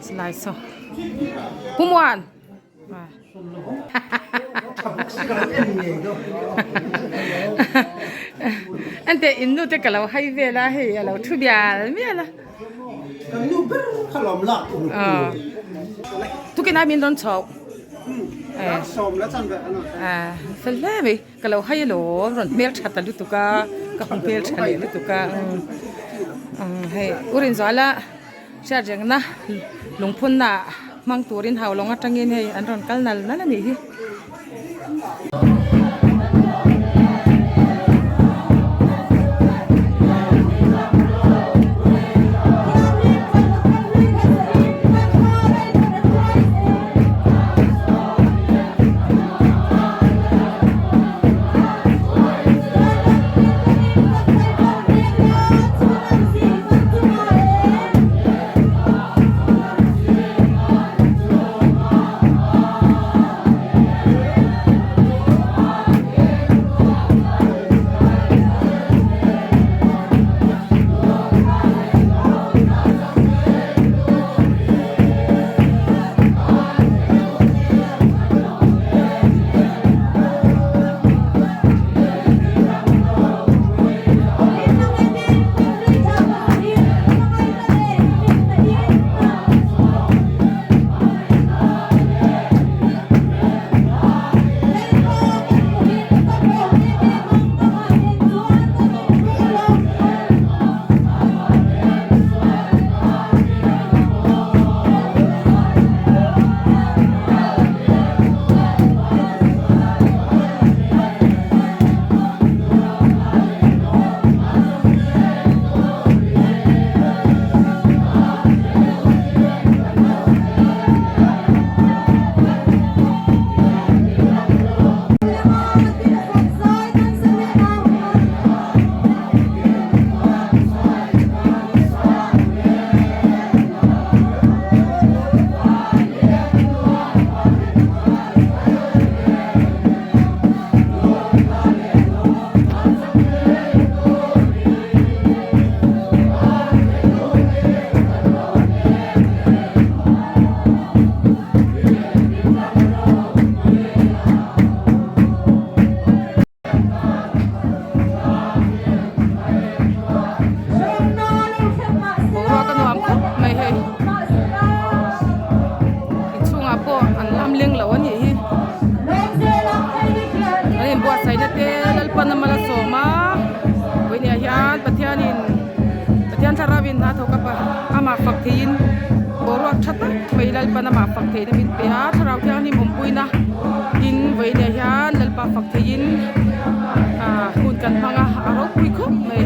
silai saw Pumuan Ente in nu te ka lo hai vel a hei a lo thu bial mial a. Kan nu ber kha lawm lak tur. Tukin ai min rawn chho. Sawm la chan ve ano. Fel hle mai ka lo hai alawm rawn hmel tha ta lutuk a ka hmu hmel tha leh lutuk a hei u Rinzuala hriat rengna lungphunna hmang turin haulawng atangin hei an rawn kal nal nal a nih hi. Boruak a nuam khawp mai hei inchhungah pawh an lam leng lo a nih hi an inbuatsaihna te Lalpan a mal a sawm a vawiinah hian Pathianin Pathian thlarauin hna thawk a amah fak theiin boruak tha tak mai Lalpan amah fak theihna min pe a thlarau thianghlim awmpuina tin vawiinah hian Lalpa fak theiin ah hun kan hmang a a ropui khawp mai.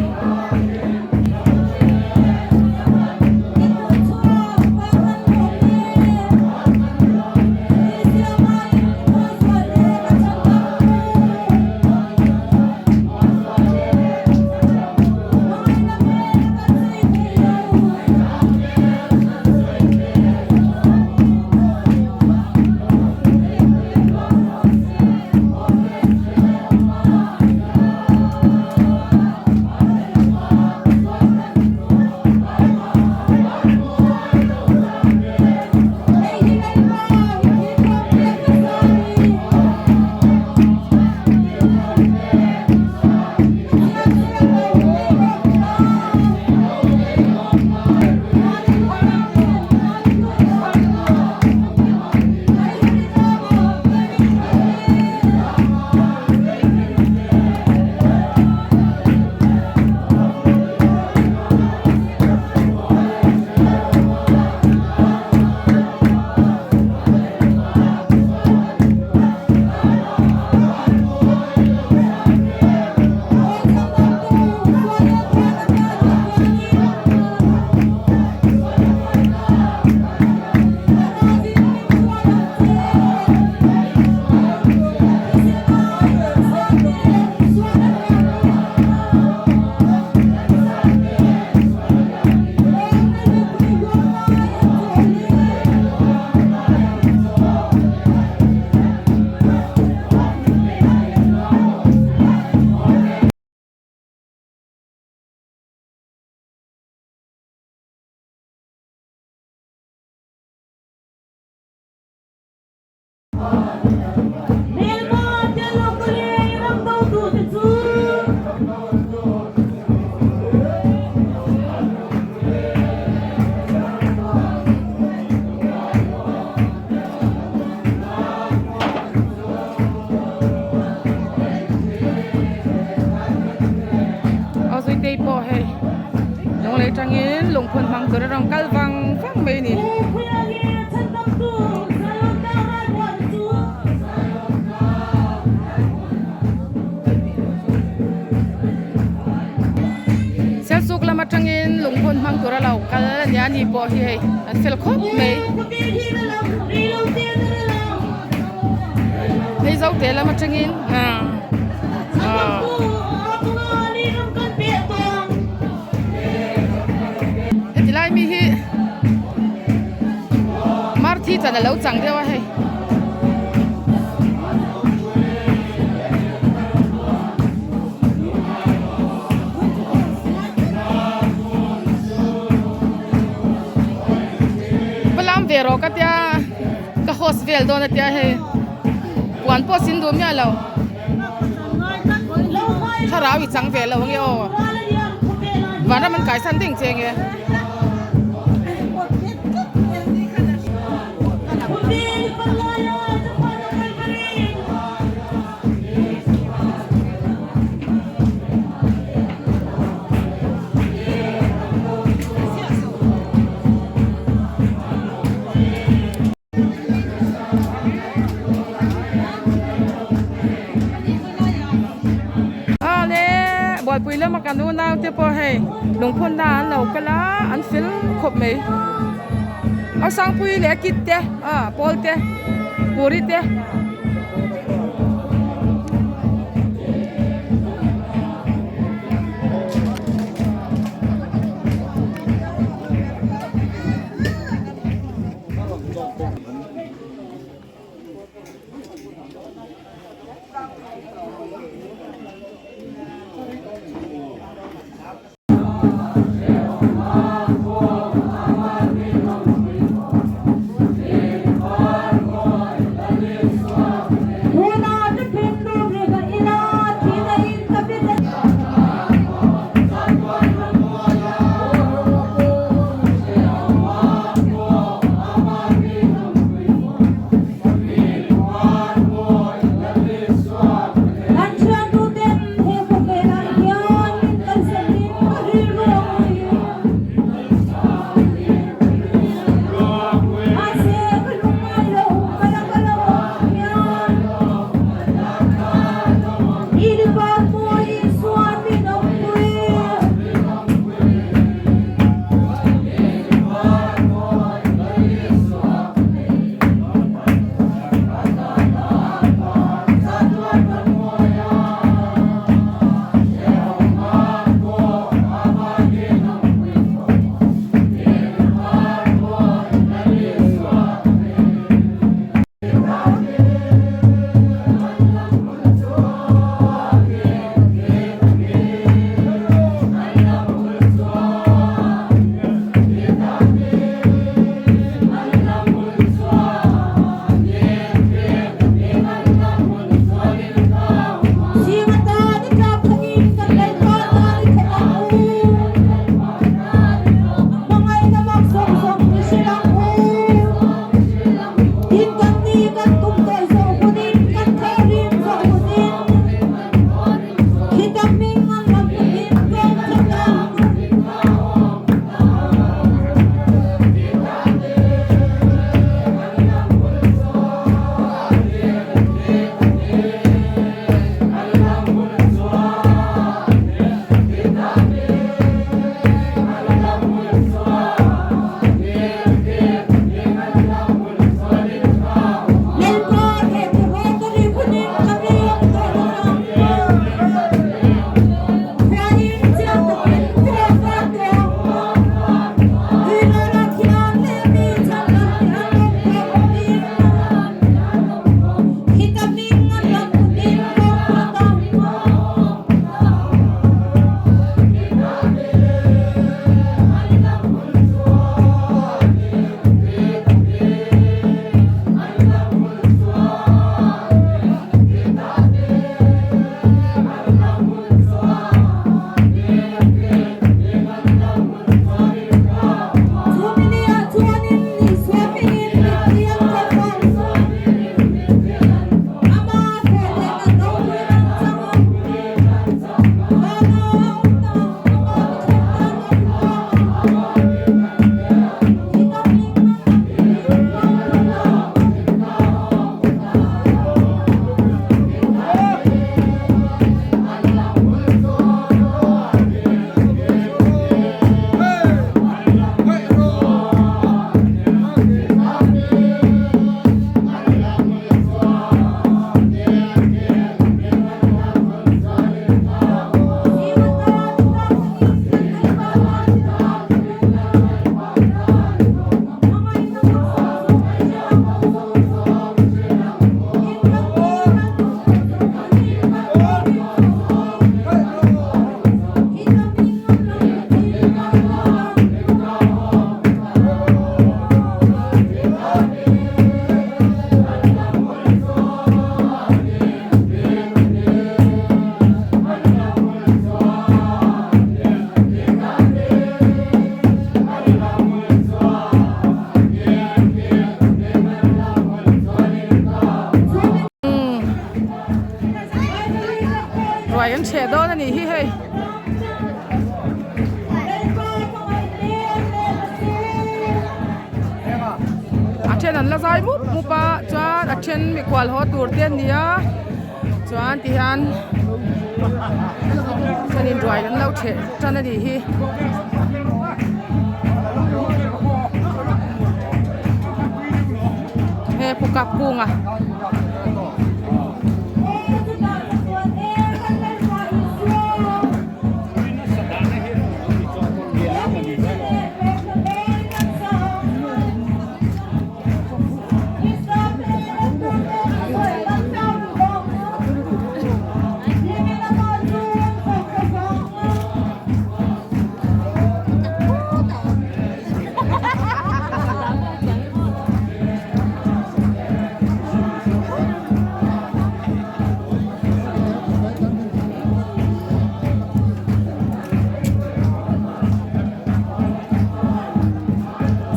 Aw Zuitei pawh hei lunglei tangin lungphun hmang tur a rawn kal vang vang mai a ni. Sialsuk lam atangin lungphun hmang tur a lo kal a nia ni pawh hi hei an fel khawp mai. Hei zote lam atangin ah ah. Heti lai mi hi Marthi chan a lo chang deuh a hei. Va lam ve rawh ka tia ka host vel dawn a tia hei puan pawh sin duh miah lo thlarau i chang ve lo ange aw vanram an kai san ding che nge. Awle buaipui lama kan unau te pawh hei lungphun na an lo kal a an fel khawp mai a sangpui leh a kit te ah pawl te puri te. then an la zai mup mup a chuan a then mikhual haw tur te an ni a chuan ti hian chuanin ruai an lo theh tan a nih hi. He pu kap kunga.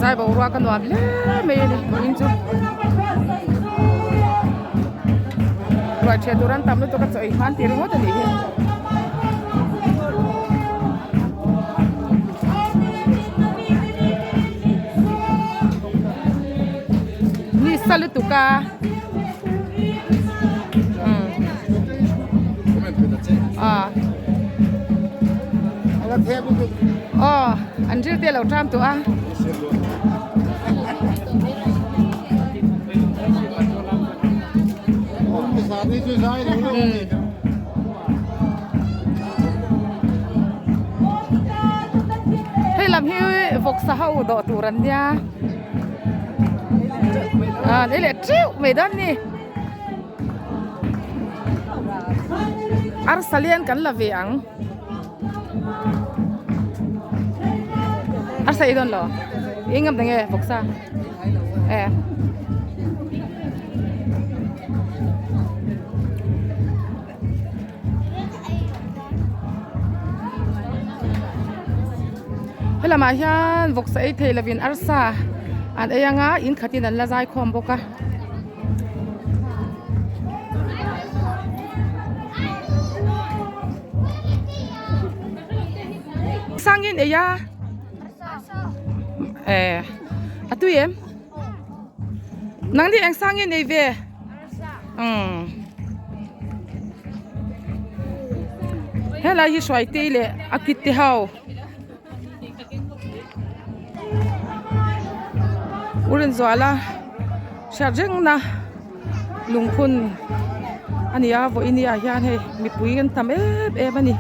Zai boruak a nuam hle mai a ni vawiin chu ruai ṭhiah tur an tam lutuk a chaw ei hman tih ringawt a nih hi. Ni sa lutuk a aw an ril te a lo ṭam tawh a. Hei lam hi vawksa ho dawh tur an nia ah ei leh teuh mai dawn ni arsa lian kan la ve ang arsa ei dawn lo eng ngam ta nge vawksa e. Helamah hian vawksa ei thei lovin arsa an ei anga in khatin an la zai khawm bawk a. Sangin ei a eh a tui em nangni eng sangin ei ve. Umm helai hi hruaitei leh a kit te ho u Rinzuala hriat reng na lungphun a ni a vawiin ah hian hei mipui an tam em em a ni.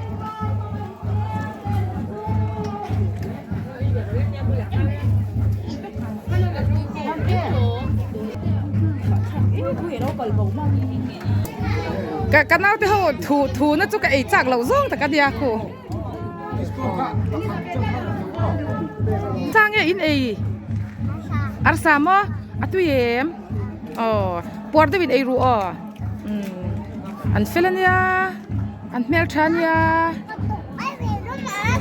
Ka ka naute ho thu thu na chu ka ei chak loh zawng tak a nia khu Cha nge in ei arsa maw a tui em aw puar deuhin ei ru aw umm an fel ania an hmeltha ania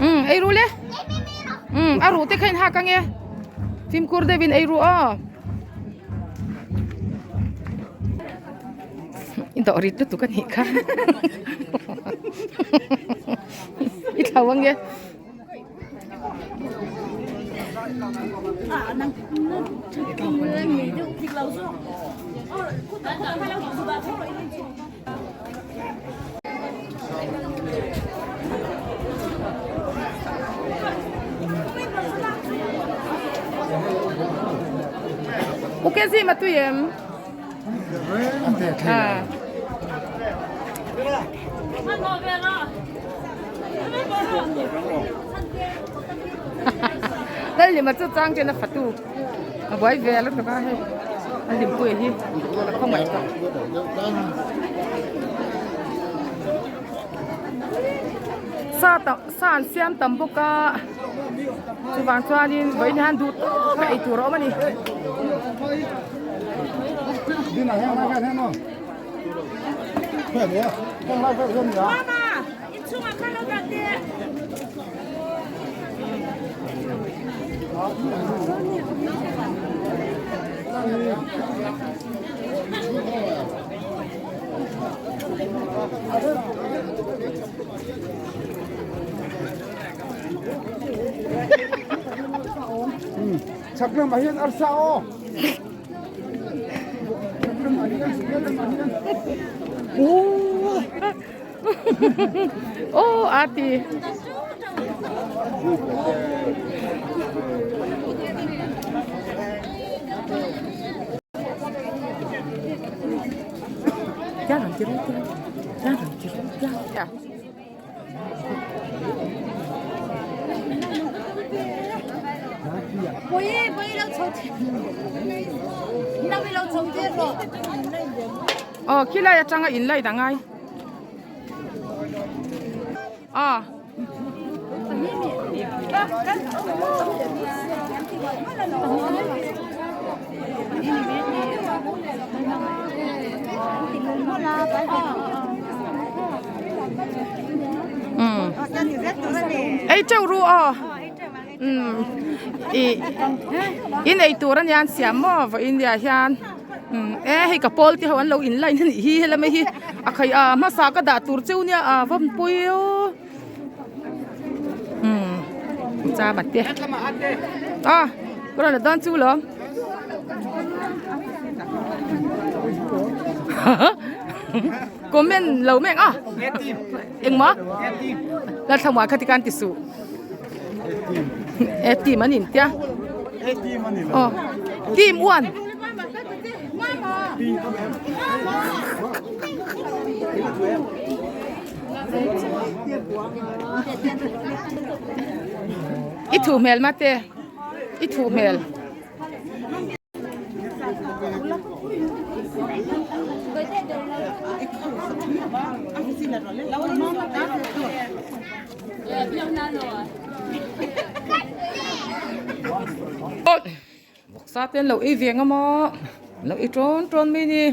umm ei ru le. Umm a ruh te kha in hak ange fimkhur deuh in ei ruh aw i dawh rit lutuk a nih kha i thlo ange. Ok gì mà tùy em à đây là mà chú trang trên nó phạt tu buổi về lúc đó hay anh điểm quê hi không phải Sa tam sa an siam tam bawk a chuvang chuanin vawiin hian duh tawk a ei tur a awm a ni. Chak lamah hian arsa aw. Oh ati. Aw khilai atanga in light a ngai aw. Ei teuh ru aw umm ih in ei tur ania an siam maw vawiin ah hian umm e hei ka pawl te ho an lo in line a nih hi helai hi a khai a hmasa ka dah tur cheu nia a va pui aw umm cham a te a ka rawn la dawn chu lawm comment lo mek a engmaw lalthlamuan kha tikhan ti suh e team an intia aw team one I thu hmel mate i thu hmel. Vawksa te an lo ei ve ang a maw an lo ei tawn tawn mai a ni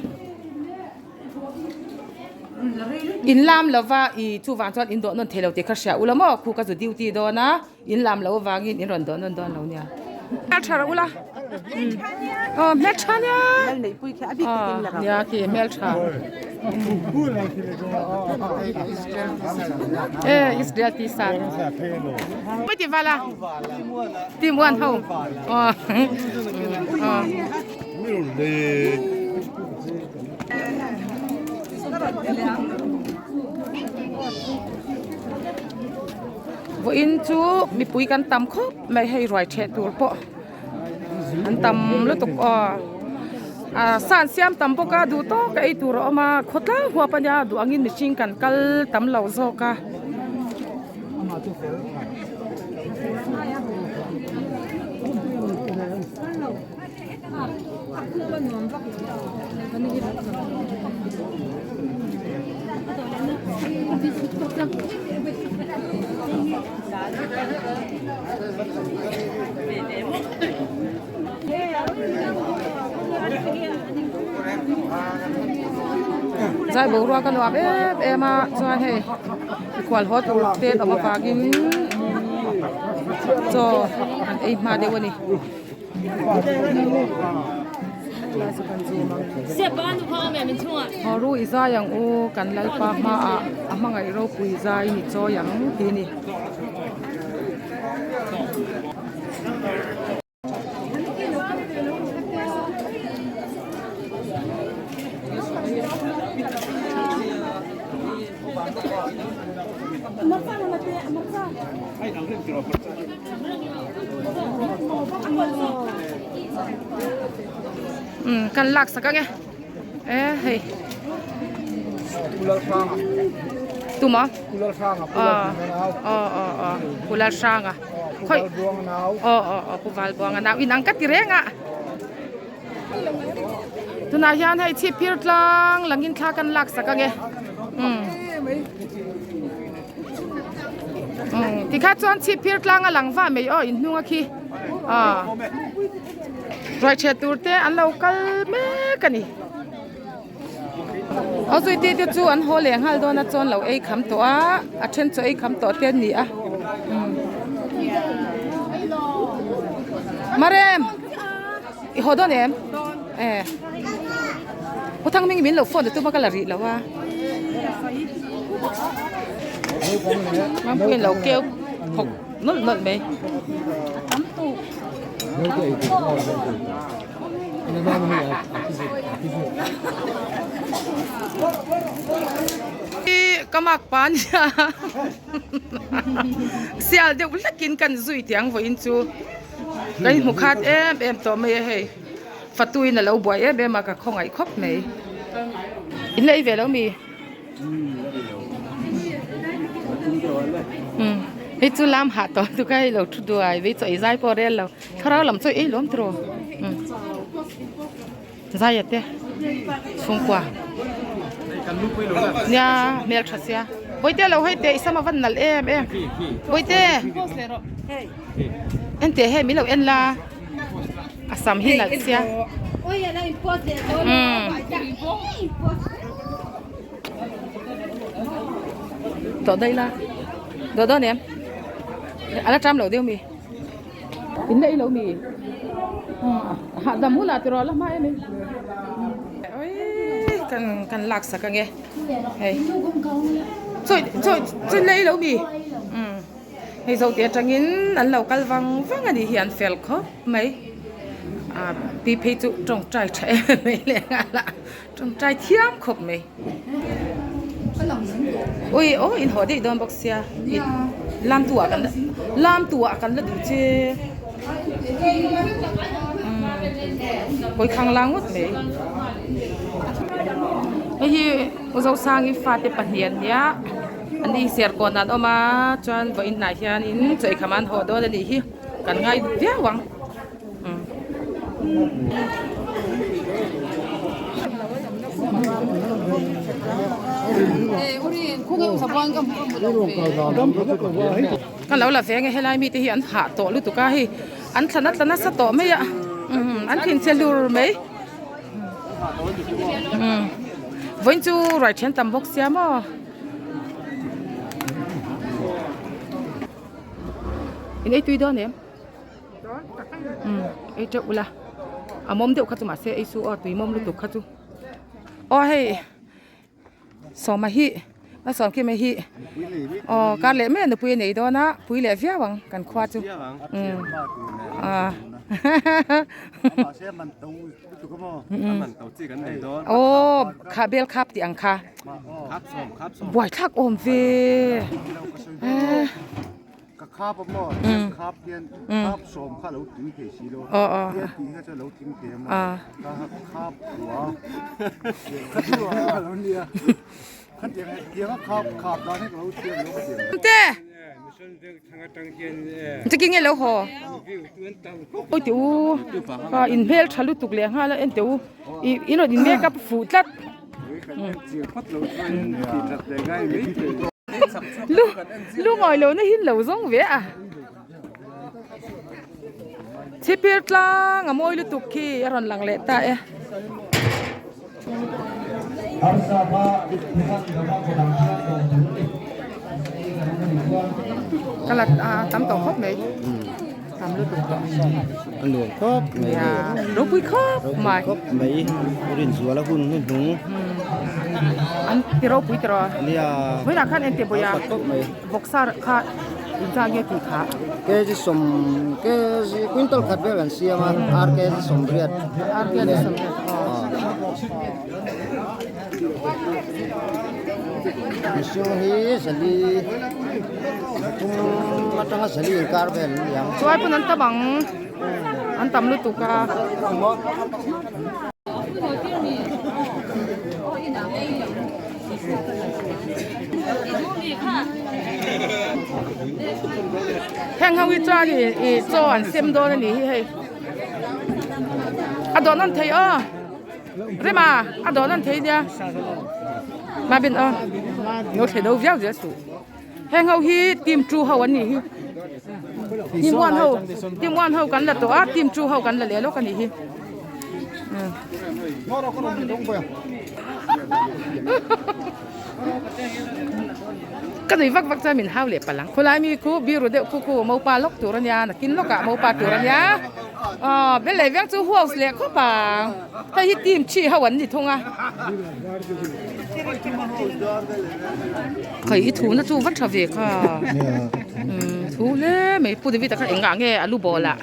in lam lova ih chuvang chuan in dawh nawn thei lo tih kha hria ula maw khu ka zu duty dawn a in lam loh avangin in rawn dawh nawn dawn lo nia hmeltha rawh ula aw hmeltha nia aw nia khi hmeltha e Israel tih san mai ti vala team one ho aw aw. Vawiin chu mipui kan tam khawp mai hei ruai theh tur pawh an tam lutuk aw ah san siam tam bawk a duh tawk a ei tur a awm a khawtlang huap a nia duh angin mihring kan kal tam lo zawk a. Zai boruak a nuam em em a chuan hei mikhual haw tur te an awm avangin chaw an ei hma deuh a ni. Haw ru i zai ang u kan Lalpa hmaah a hmangaih ropui zai ni chawi ang tih a ni. Umm kan lak sak ange e hei tuma aw aw aw pu Lalhranga khawi aw aw aw pu Valbuanga nau inang ka ti reng a. Tunah hian hei chhip phir tlang langin thla kan lak sak ange umm umm tikha chuan chhip phir tlang a lang vah mai aw in hnung a khi ah ruai chhe tur te an lo kal mek a ni aw zui te te chu an haw leh nghal dawn a chuan lo ei kham tawh a a then chu ei kham tawh te an ni a umm Marem. I haw dawn em? E. U Thang Ming min lo phone tu ka la rih lo a. Mampuiin lo keu thawk nawlh nawlh mai. Ka mak pa nia sial deuh hlekin kan zui tih ang vawiin chu kan inhmu khat em em tawh mai a hei fatuin a lo buai em em a ka khawngaih khawp mai in la ei ve lo mi hei chu lam hah tawh lutuk a hei lo thu duai vei chaw ei zai pawh a rel lo thlarau lam chu ei lawm tiraw Zaia te chhungkua nia hmel tha sia Bawihte lo hei teh i sam a van nalh em em Bawihte en teh hei min lo en la a sam hi nalh sia umm dawh daih la dawh dawn em a la ṭam lo deuh mi. In la ilo mi hahdam hunah tiraw la hma em em kan kan lak sak ange hei chawi chawi chawi la ilo mi hei zo te atangin an lo kal vang vang a nih hi an fel khawp mai a pi phei chu tawngtai tha em mai leh nghal a tawngtai thiam khawp mai ui aw in haw daih dawn bawk sia lam tu ah kan la lam tu ah kan la duh che hawi khang lang ngawt mai hei hi u Zosangi fate pahnih an nia an ni serkawn ah an awm a chuan vawiin hnah hianin chaw eikham an haw dawn a nih hi kan ngai viau ang. Ka lo la ve nge helai mite hi an hah tawh lutuk a hei an thlan a tla nasa tawh mai a an thinchhe hlur mai vawiin chu ruai then tam bawk sia maw. In ei tui dawn em? Umm ei teuh ula a mawm deuh kha chu mahse ei su aw tui mawm lutuk kha chu aw hei sawma hi a sawm khi mai hi aw kar leh mai a nupui a nei dawn a pui leh viau ang kan khua chu umm ah aw kha bel khap tih ang kha buaithlak awm ve eh. Ka khap a maw? Hian khap hian khap sawm kha lo tui thei si lo. Hian tih kha chu lo tling thei a maw? Ka khap hua. Ka chu a lo nia. Kha tiang tiang a khap khap dan hi ka lo thiam lo ka tiang. Te. Chiki nge lo haw. Oi te u. Ka in hmel tha lutuk leh nghal a en te u. I in rawn in make up fuh tlat. Lu lungawi lo na hin lo zawng ve a chhipir tlang a mawi lutuk khi a rawn lang leh ta e. Ka la tam tawh khawp mai tam lutuk tawh. A nuam khawp mai hei. Ropui khawp mai. Ropui khawp mai. Rinzuala hun hnuhnung. An ti ropui tiraw? Nia. Vawiinah khan engti vawiah vawksa kha inzah nge tih kha? Kg sawm kg quintal khat vel an siam a ar kg 80. Ar kg 80 aw. Mihring hi zali pathum atanga zali inkar vel an ni ang. Chuai pawn an tam ang an tam lutuk a. Heng ho hi chuan ih chaw an sem dawn a nih hi hei a dawh nawn thei aw. Rema a dawh nawn thei nia Mabin aw lo thlei do viau zel suh heng ho hi team 2 ho an nih hi team 1 ho team 1 ho kan la tawh a team 2 ho kan la leh lawk a nih hi Ka nui vak vak chuan min hau leh palh ang. Khulai mi khu biru deuh khu khu mopa lawk tur a nia nakin lawkah mopa tur a nia aw bel leh veng chu house leh khawp ang hei hi team thi ho an ni thung a khai i thu na chu va tha ve kha thu hle mai pu David a kha engah nge a lu ball ah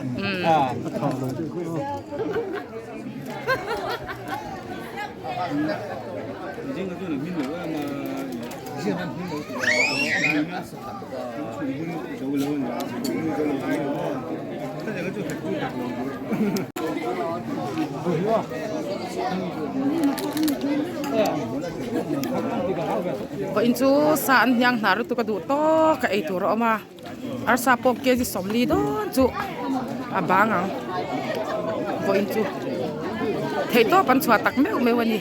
Vawiin chu sa an hniang hnar lutuk a duh tawk a ei tur a awm a arsa pawh kg sawmli dawn chu a bang ang vawiin chu theihtawp an chhuah tak meuh meuh a ni.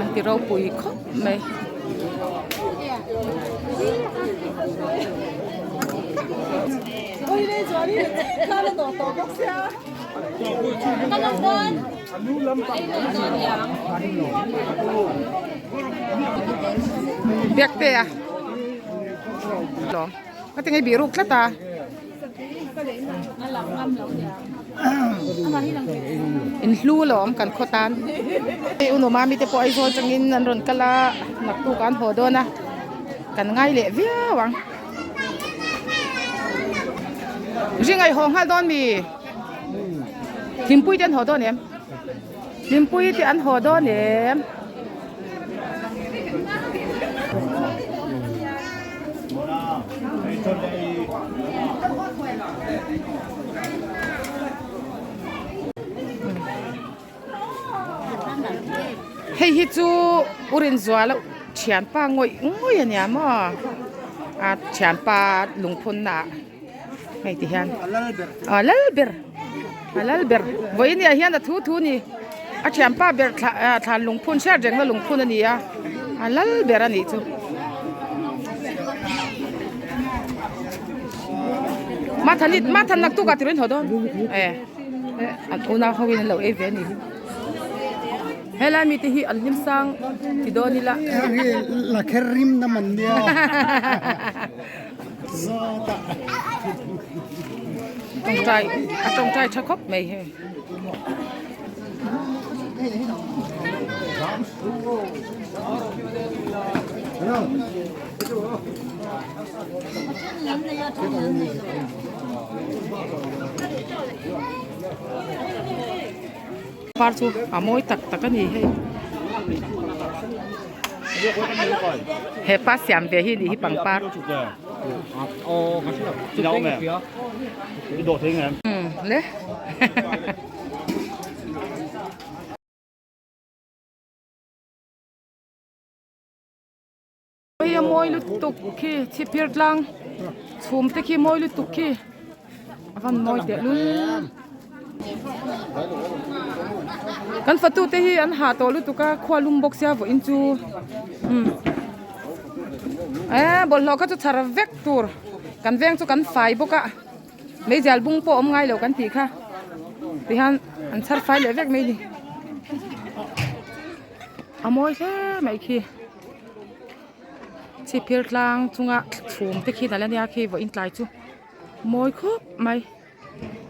An ti ropui khawp mai. Biakte a lawm ka ti ngei bihruk tlat a. In hlu lawm kan khaw tan hei u Numa mite pawh Aizawl atangin an rawn kal a naktuk an haw dawn a kan ngai leh viau ang ring ai haw nghal dawn mi Hlimpui te an haw dawn em Hlimpui te an haw dawn em. Hei hi chu u Rinzuala thianpa ngawih ngawih a nia maw a thianpa lungphun naah hei ti hian a lal ber a lal ber vawiin ah hian a thu thu a ni a thianpa ber thla ah thlan lungphun hriat rengna lungphun a ni a a lal ber a nih chu Mathani Mathan naktuk ah tirin haw dawn e an unau ho in an lo ei ve a ni hi helai mite hi an hlim sang ti dawn ila lakher rim na man nia. Tawngtai a tawngtai tha khawp mai hei. Par chu a mawi tak tak a ni hei. He pa siam ve hi nih hi pangpar. Le. Hei a mawi lutuk khi chhipphir tlang chhum te khi mawi lutuk khi a van mawi teh lul. Kan fatu te hi an hah tawh lutuk a khua lum bawk sia vawiin chu umm eh bawlhhlawh kha chu chhar vek tur kan veng chu kan fai bawk a meizial bung pawh awm ngai lo kan tih kha tihian an chhar fai leh vek mai a ni a mawi hle mai khi. Chhipphir tlang chunga chhum te khi nalh ania khi vawiin tlai chu mawi khawp mai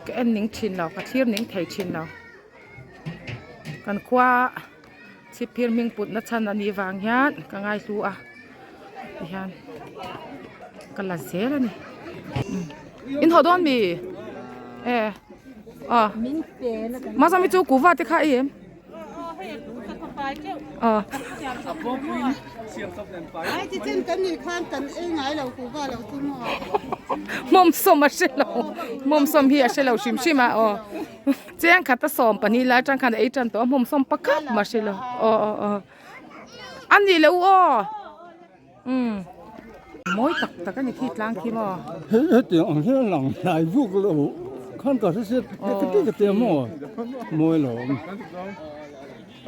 ka en ning thin lo ka thlir ning thei thin lo kan khua chhipphir hming put na chhan anih vang hian ka ngaihlu a tihian ka la zel ani in haw dawn mi e aw mahse mi chu kuhva te kha ei em. Hmawmsawm a hre lo hmawmsawm hi a hre lo hrim hrim a aw chiang khat a sawm pahnih lai atang khan a ei tan tawh a hmawmsawm pakhat mah hre lo aw aw aw a nih loh aw umm mawi tak tak a ni khi tlang khi maw. Hetiang ang hian a lang hnai vuk lo khan ka hre sia ka ti ka tia maw mawi lo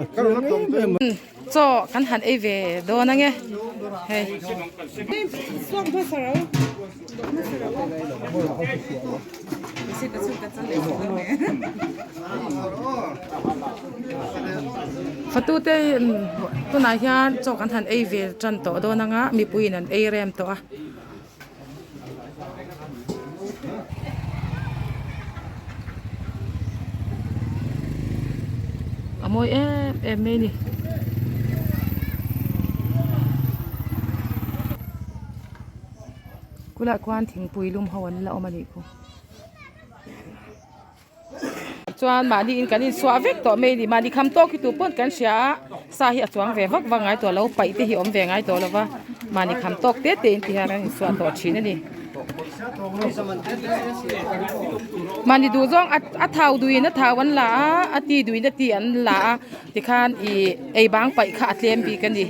a chiang em em a. Chaw kan han ei ve dawn ange hei. Fatute tunah hian chaw kan han ei ve tan tawh dawn anga mipuiin an ei rem tawh a. A mawi em em mai a ni. Kulah khuan thingpui lum ho an la awm a nih khu. Chuan mahni in kan insuah vek tawh mai a ni. Mahni kham tawk hi tu pawn kan hria a, sa hi a chuang ve vak vak ngai tawh lo, paih te hi a awm ve ngai tawh lo va, mahni kham tawk te te in ti hian an insuah tawh thin a ni. Mahni duh zawng a thau duhin a thau an la a, a ti duhin a ti an la a, tikhan ih ei bang paih kha a tlem bik a ni.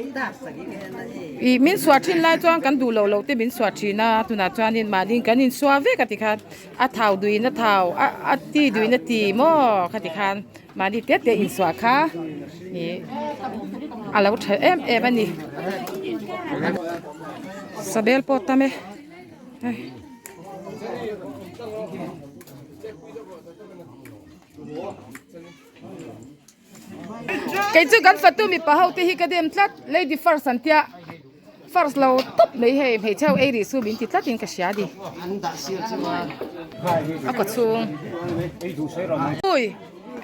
Ih min suah thin lai chuan kan duh loh loh te min suah thin a, tunah chuanin mahni kan insuah vek a tikhan. A thau duin a thau a a ti duin a ti maw khati khan mahni te te insuah kha ih a lo tha em em a ni sabel pawh tam e hei. Kei chu kan fatu mipa ho te hi ka dem tlat lady first an tia first lo tawp mai hei hmeichhe ho ei rih chu min ti tlat in ka hria a ni a kaw chhung ui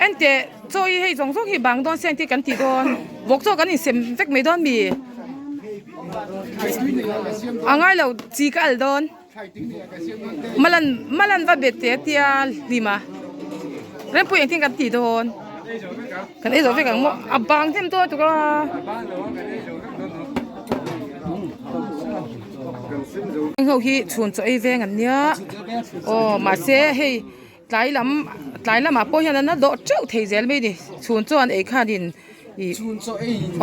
enteh chaw hi hei zawng zawng hi bang dawn se engtin kan tih dawn vawk chaw kan insem vek mai dawn mi a ngai lo chi ka al dawn malan malan va bet teh tia hlima rempui engtin kan tih dawn kan ei zawh vek ang maw a bang hnem dawn tuk a heng ho hi chhun chaw ei veng an nia aw mahse hei tlai lam tlai lamah pawh hian an la dawh teuh thei zel mai a ni chhun chaw an ei khanin ih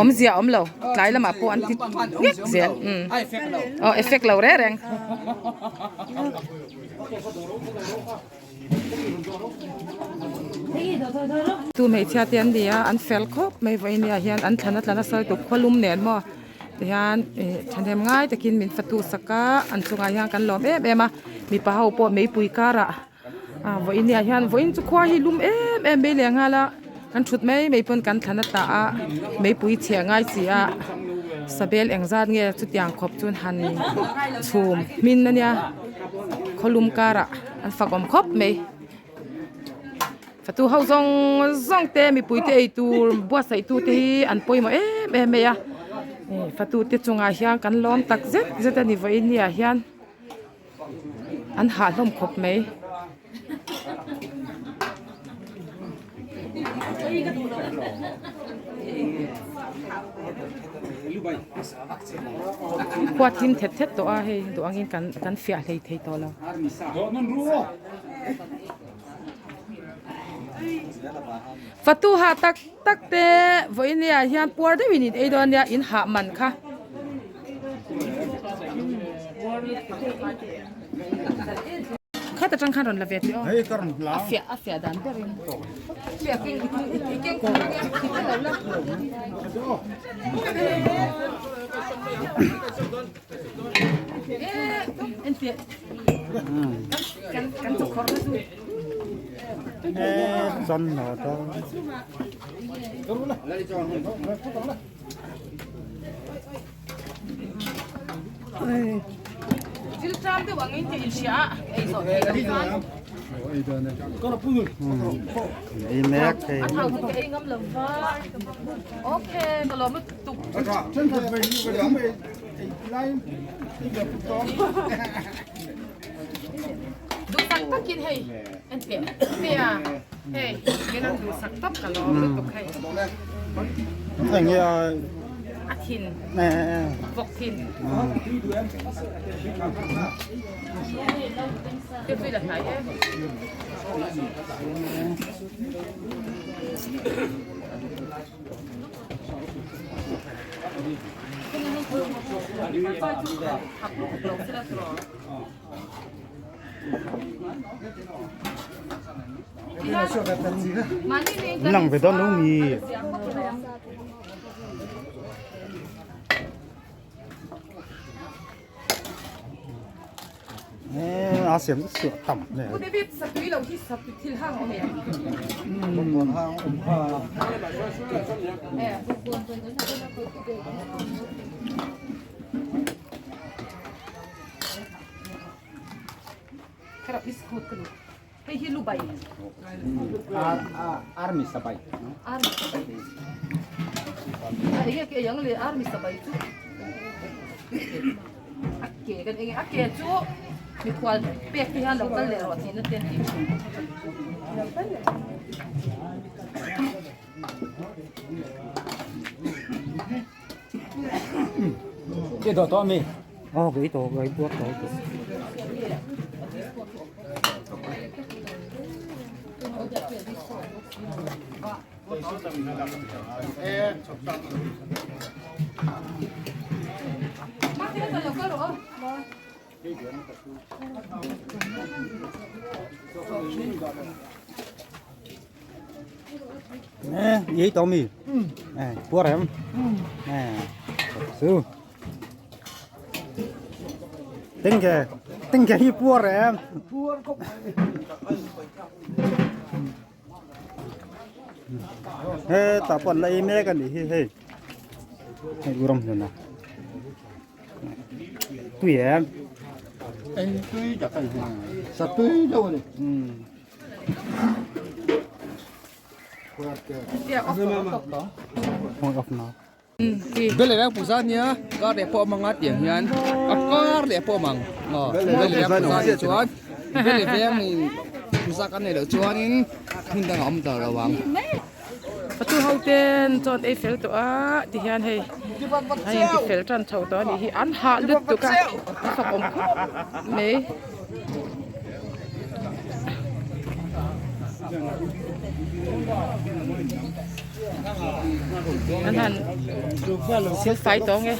awmzia a awm lo tlai lamah pawh an ti ngek zel umm aw effect lo reng reng. Tu hmeichhia te an ni a an fel khawp mai vawiin ah hian an thlan a tla nasa lutuk khawlum nen maw tihian ih thahnem ngai takin min fatu sak a an chungah hian kan lawm em em a mipa ho pawh meipui karah ah vawiin ah hian vawiin chu khua hi lum em em mai leh nghal a kan thut mai mai pawn kan thlan a tla a meipui chheh ngai chi a sabel engzat nge chutiang khawp chuan han chhum hmin ania khawlum karah an fak awm khawp mai fatu ho zawng zawng te mipui te ei tur buatsaih tu te hi an pawimawh em em mai a fatu te chungah hian kan lawm tak zet zet a ni vawiin ni ah hian. An hah hlawm khawp mai. Khua thim thet thet tawh a hei duh angin kan kan fiah hlei thei tawh lo. Fatu hah tak tak te vawiin ah hian puar deuhin in ei dawn ania in hah man kha. Khat atang khan rawn la ve tih aw. A fiah a fiah dan berin. Fiah keng i keng khum ang e i lo la. En fiah. Kan kan chawkhawr na chu. Chân nó đó. Thil ṭam deuh angin ka inhria a, ei zawh theih loh chuan. Ei mek thei. A thau chu ka ei ngam lo va. Okay, ka lawm lutuk. Duhsak takin hei en teh teh a hei kenan duhsak tawp ka lawm lutuk hei. Eng nge a A thin vawk thin. Thil zui la hnai em. Nang ve dawn lo mi. A siam suah tam hle. Pu David satui lo hi satui thil hang awm em? Kharap iskut ka lu. Hei hi lubai. Army sabai. Army sabai. A enge ke yang le army sabai chu. A ke kan enge a ke chu. Mikhual pek te hian lo kal leh rawh tihna te an ti thin. Cái đó to mi. Ờ, cái to, cái buộc to. Nè, giấy to mi. Nè, buộc em. Nè, su. Tinh kìa, tinh kìa hi buộc em. He, ta pon lai mek ani hi hei. Hei uram hlun a. Tui em. Ei tui tak ani. Sa tui deuh ani. Phone off na. Bele veng puza nia kar leh pawh mang a tiang hian a kar leh pawh mang aw bele veng puza nih chuan bele veng in puza kan neih loh chuanin hmun dangah a awm ta lo ang. Patu ho ten chuan ei fel tawh a ti hian hei a inti fel tan chho tawh a nih hi an hah lutuk a a fak awm khawp mai. An han sil fai tawng e.